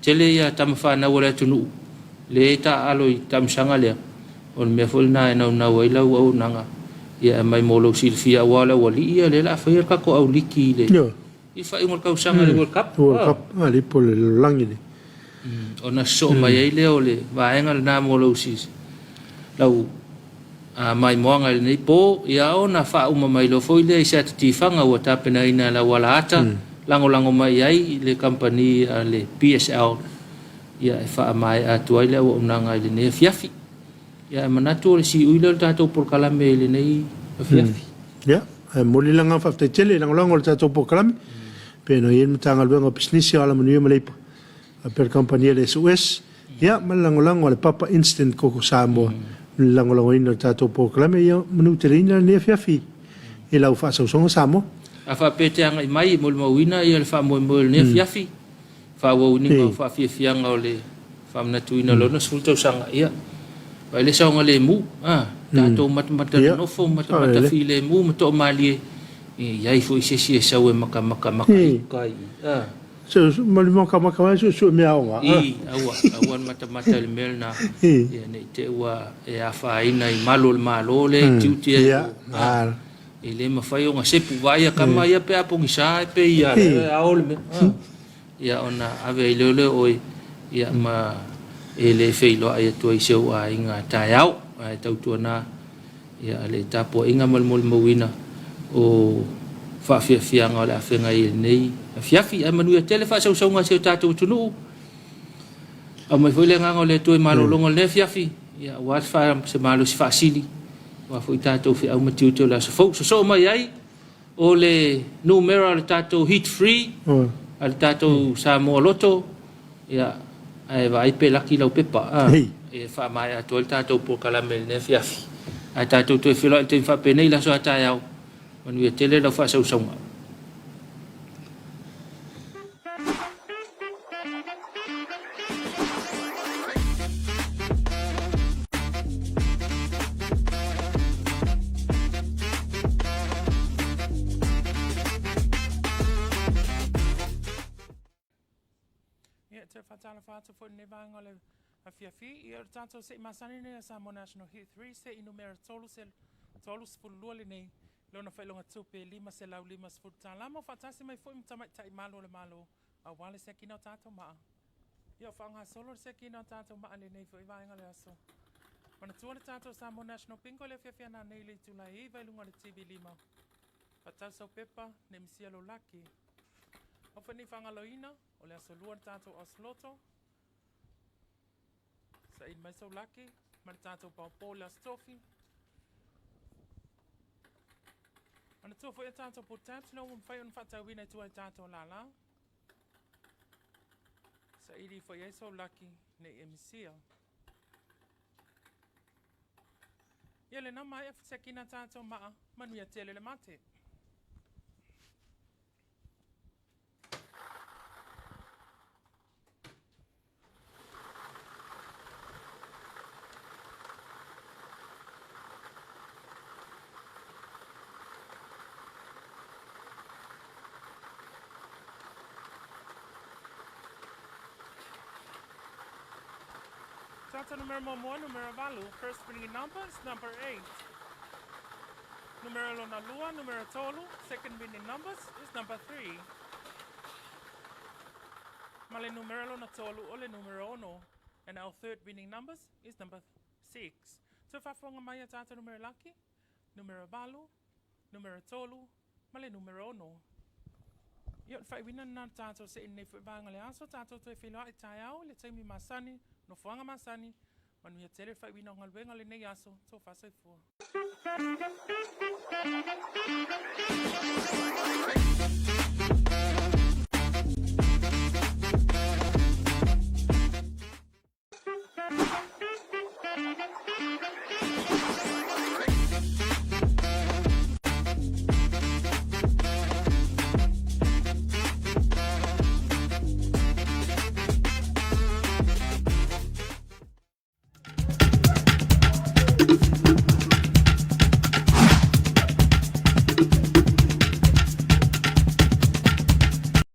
Tele ia tama fanau a le atunuu lea e taaalo i taamisaga lea, o le mea foi lena e naunau ai lau auaunaga ia e aumai mo lou silafia aua o le aualii ia lea o le a faia le tatou auliki i le i le faaiuga o le tausaga i le World Cup. World Cup, alii po o le lalolagi le. Ona sosoo mai ai lea o le vaega lena mo lou lau maimoaga i lenei po, ia ona faauma mai loa foi lea i se ata tifaga ua tapenaina e lau alaata, lagolago mai ai le kamupani a le PSL ia e faamaea atu ai le auaunaga i lenei afiafi. Ia ae manatu o le siui lea o le tatou polokalame i lenei afiafi. Ia, ae momoli le agaga faafetai tele i lagolago o le tatou polokalame, pei ona i ai le Matagaluega o Pisinisi, o Alamanuia ma Leipa, faapea le kamupani a le SOS, ia ma le lagolago a le Papa Instant Koko Samoa i le lagolagoina o le tatou polokalame. Ia manuteleina lenei afiafi i lau faasausauga Samoa. A faapea e te agai mai e molimauina ia le faamoemoe o lenei afiafi, faaauauina o faafiafiaga o le faamanatuina o le 60 tausaga, ia, vaai le saogalemu, a, tatou matamata nonofo, matamata filemu ma toamalie, e i ai foi se isi e sau e makamaka maka iuka i, a. Ma le makamaka mai suesue mea aoga. I, aua, aua le matamata i le mea lena, ia, ne i te i ua e afaina i malu o le Malo lea e tiute ai o, a, e le mafai ona sepu. Vaai a tama ia pe a pogisa e pei ia le ao le mea, a. Ia ona ave ai lea o oe ia ma e le feiloai atu ai i si ou aiga taeao. Ae tautuana ia le tapuaiga ma le molimauina o faafiafiaga o le a feagai i lenei afiafi. Ae manuia tele faasausauga a si o tatou atunuu. Aumai foi le agaga o le Atua i malologa o lenei afiafi, ia aua se malosi faasili, aua foi tatou feau ma tiute o le aso fou. Sosoo mai ai O le numera o le tatou heat free a le tatou Samoa Lotto, ia, ae vaai pe laki lau pepa, a, e faamaea atu ai le tatou polokalame i lenei afiafi. Ae tatou toe feiloai i le taimi faapenei i le aso a taeao. Manuia tele lau faasausauga. Ia, te whātalafa atu foi lenei vaega o le afiafi. Ia, o le tātou se'i masani nei a Samoa National Hit 3, se'i numera 3, 32 lenei, lona faailoga tupe $550 mo faatasi mai foi ma tamaitai malo o le Malo aua le siakina o tatou maa. Ia, o faagasolo le siakina o tatou maa i lenei foi vaega o le aso. Manatua le tatou Samoa National Bingo i le afiafi ananei i le itula e 9 i luga o le TV 5. Faatau sau pepa, ne i misia lou laki. Aua foi ne i faagaloina, o le aso lua le tatou Aus Loto. Saili mai sou laki ma le tatou paopo i le Aso Tofi. Manatua foi a tatou pull tabs lea ua mafai ona faatauina i tua i tatou lala. Saili foi ai sou laki ne i e misia. Ia lena maea siakina tatou maa, manuia tele le mate. Tata numero muamua, numero valu. First winning number is number 8. Numero lona lua, numero tolu. Second winning numbers is number 3. Ma le numera lona tolu o le numero ono. And our third winning numbers is number 6. Toe faafofoga mai a tatou numera laki, numera valu, numera tolu, ma le numera ono. Ia, o le faaiuina lena o le tatou see i lenei foi vaega o le aso, tatou toe feiloai taeao i le taimi masani, nofoaga masani, manuia tele le faaiuina o galuega o lenei aso, tofa soifua.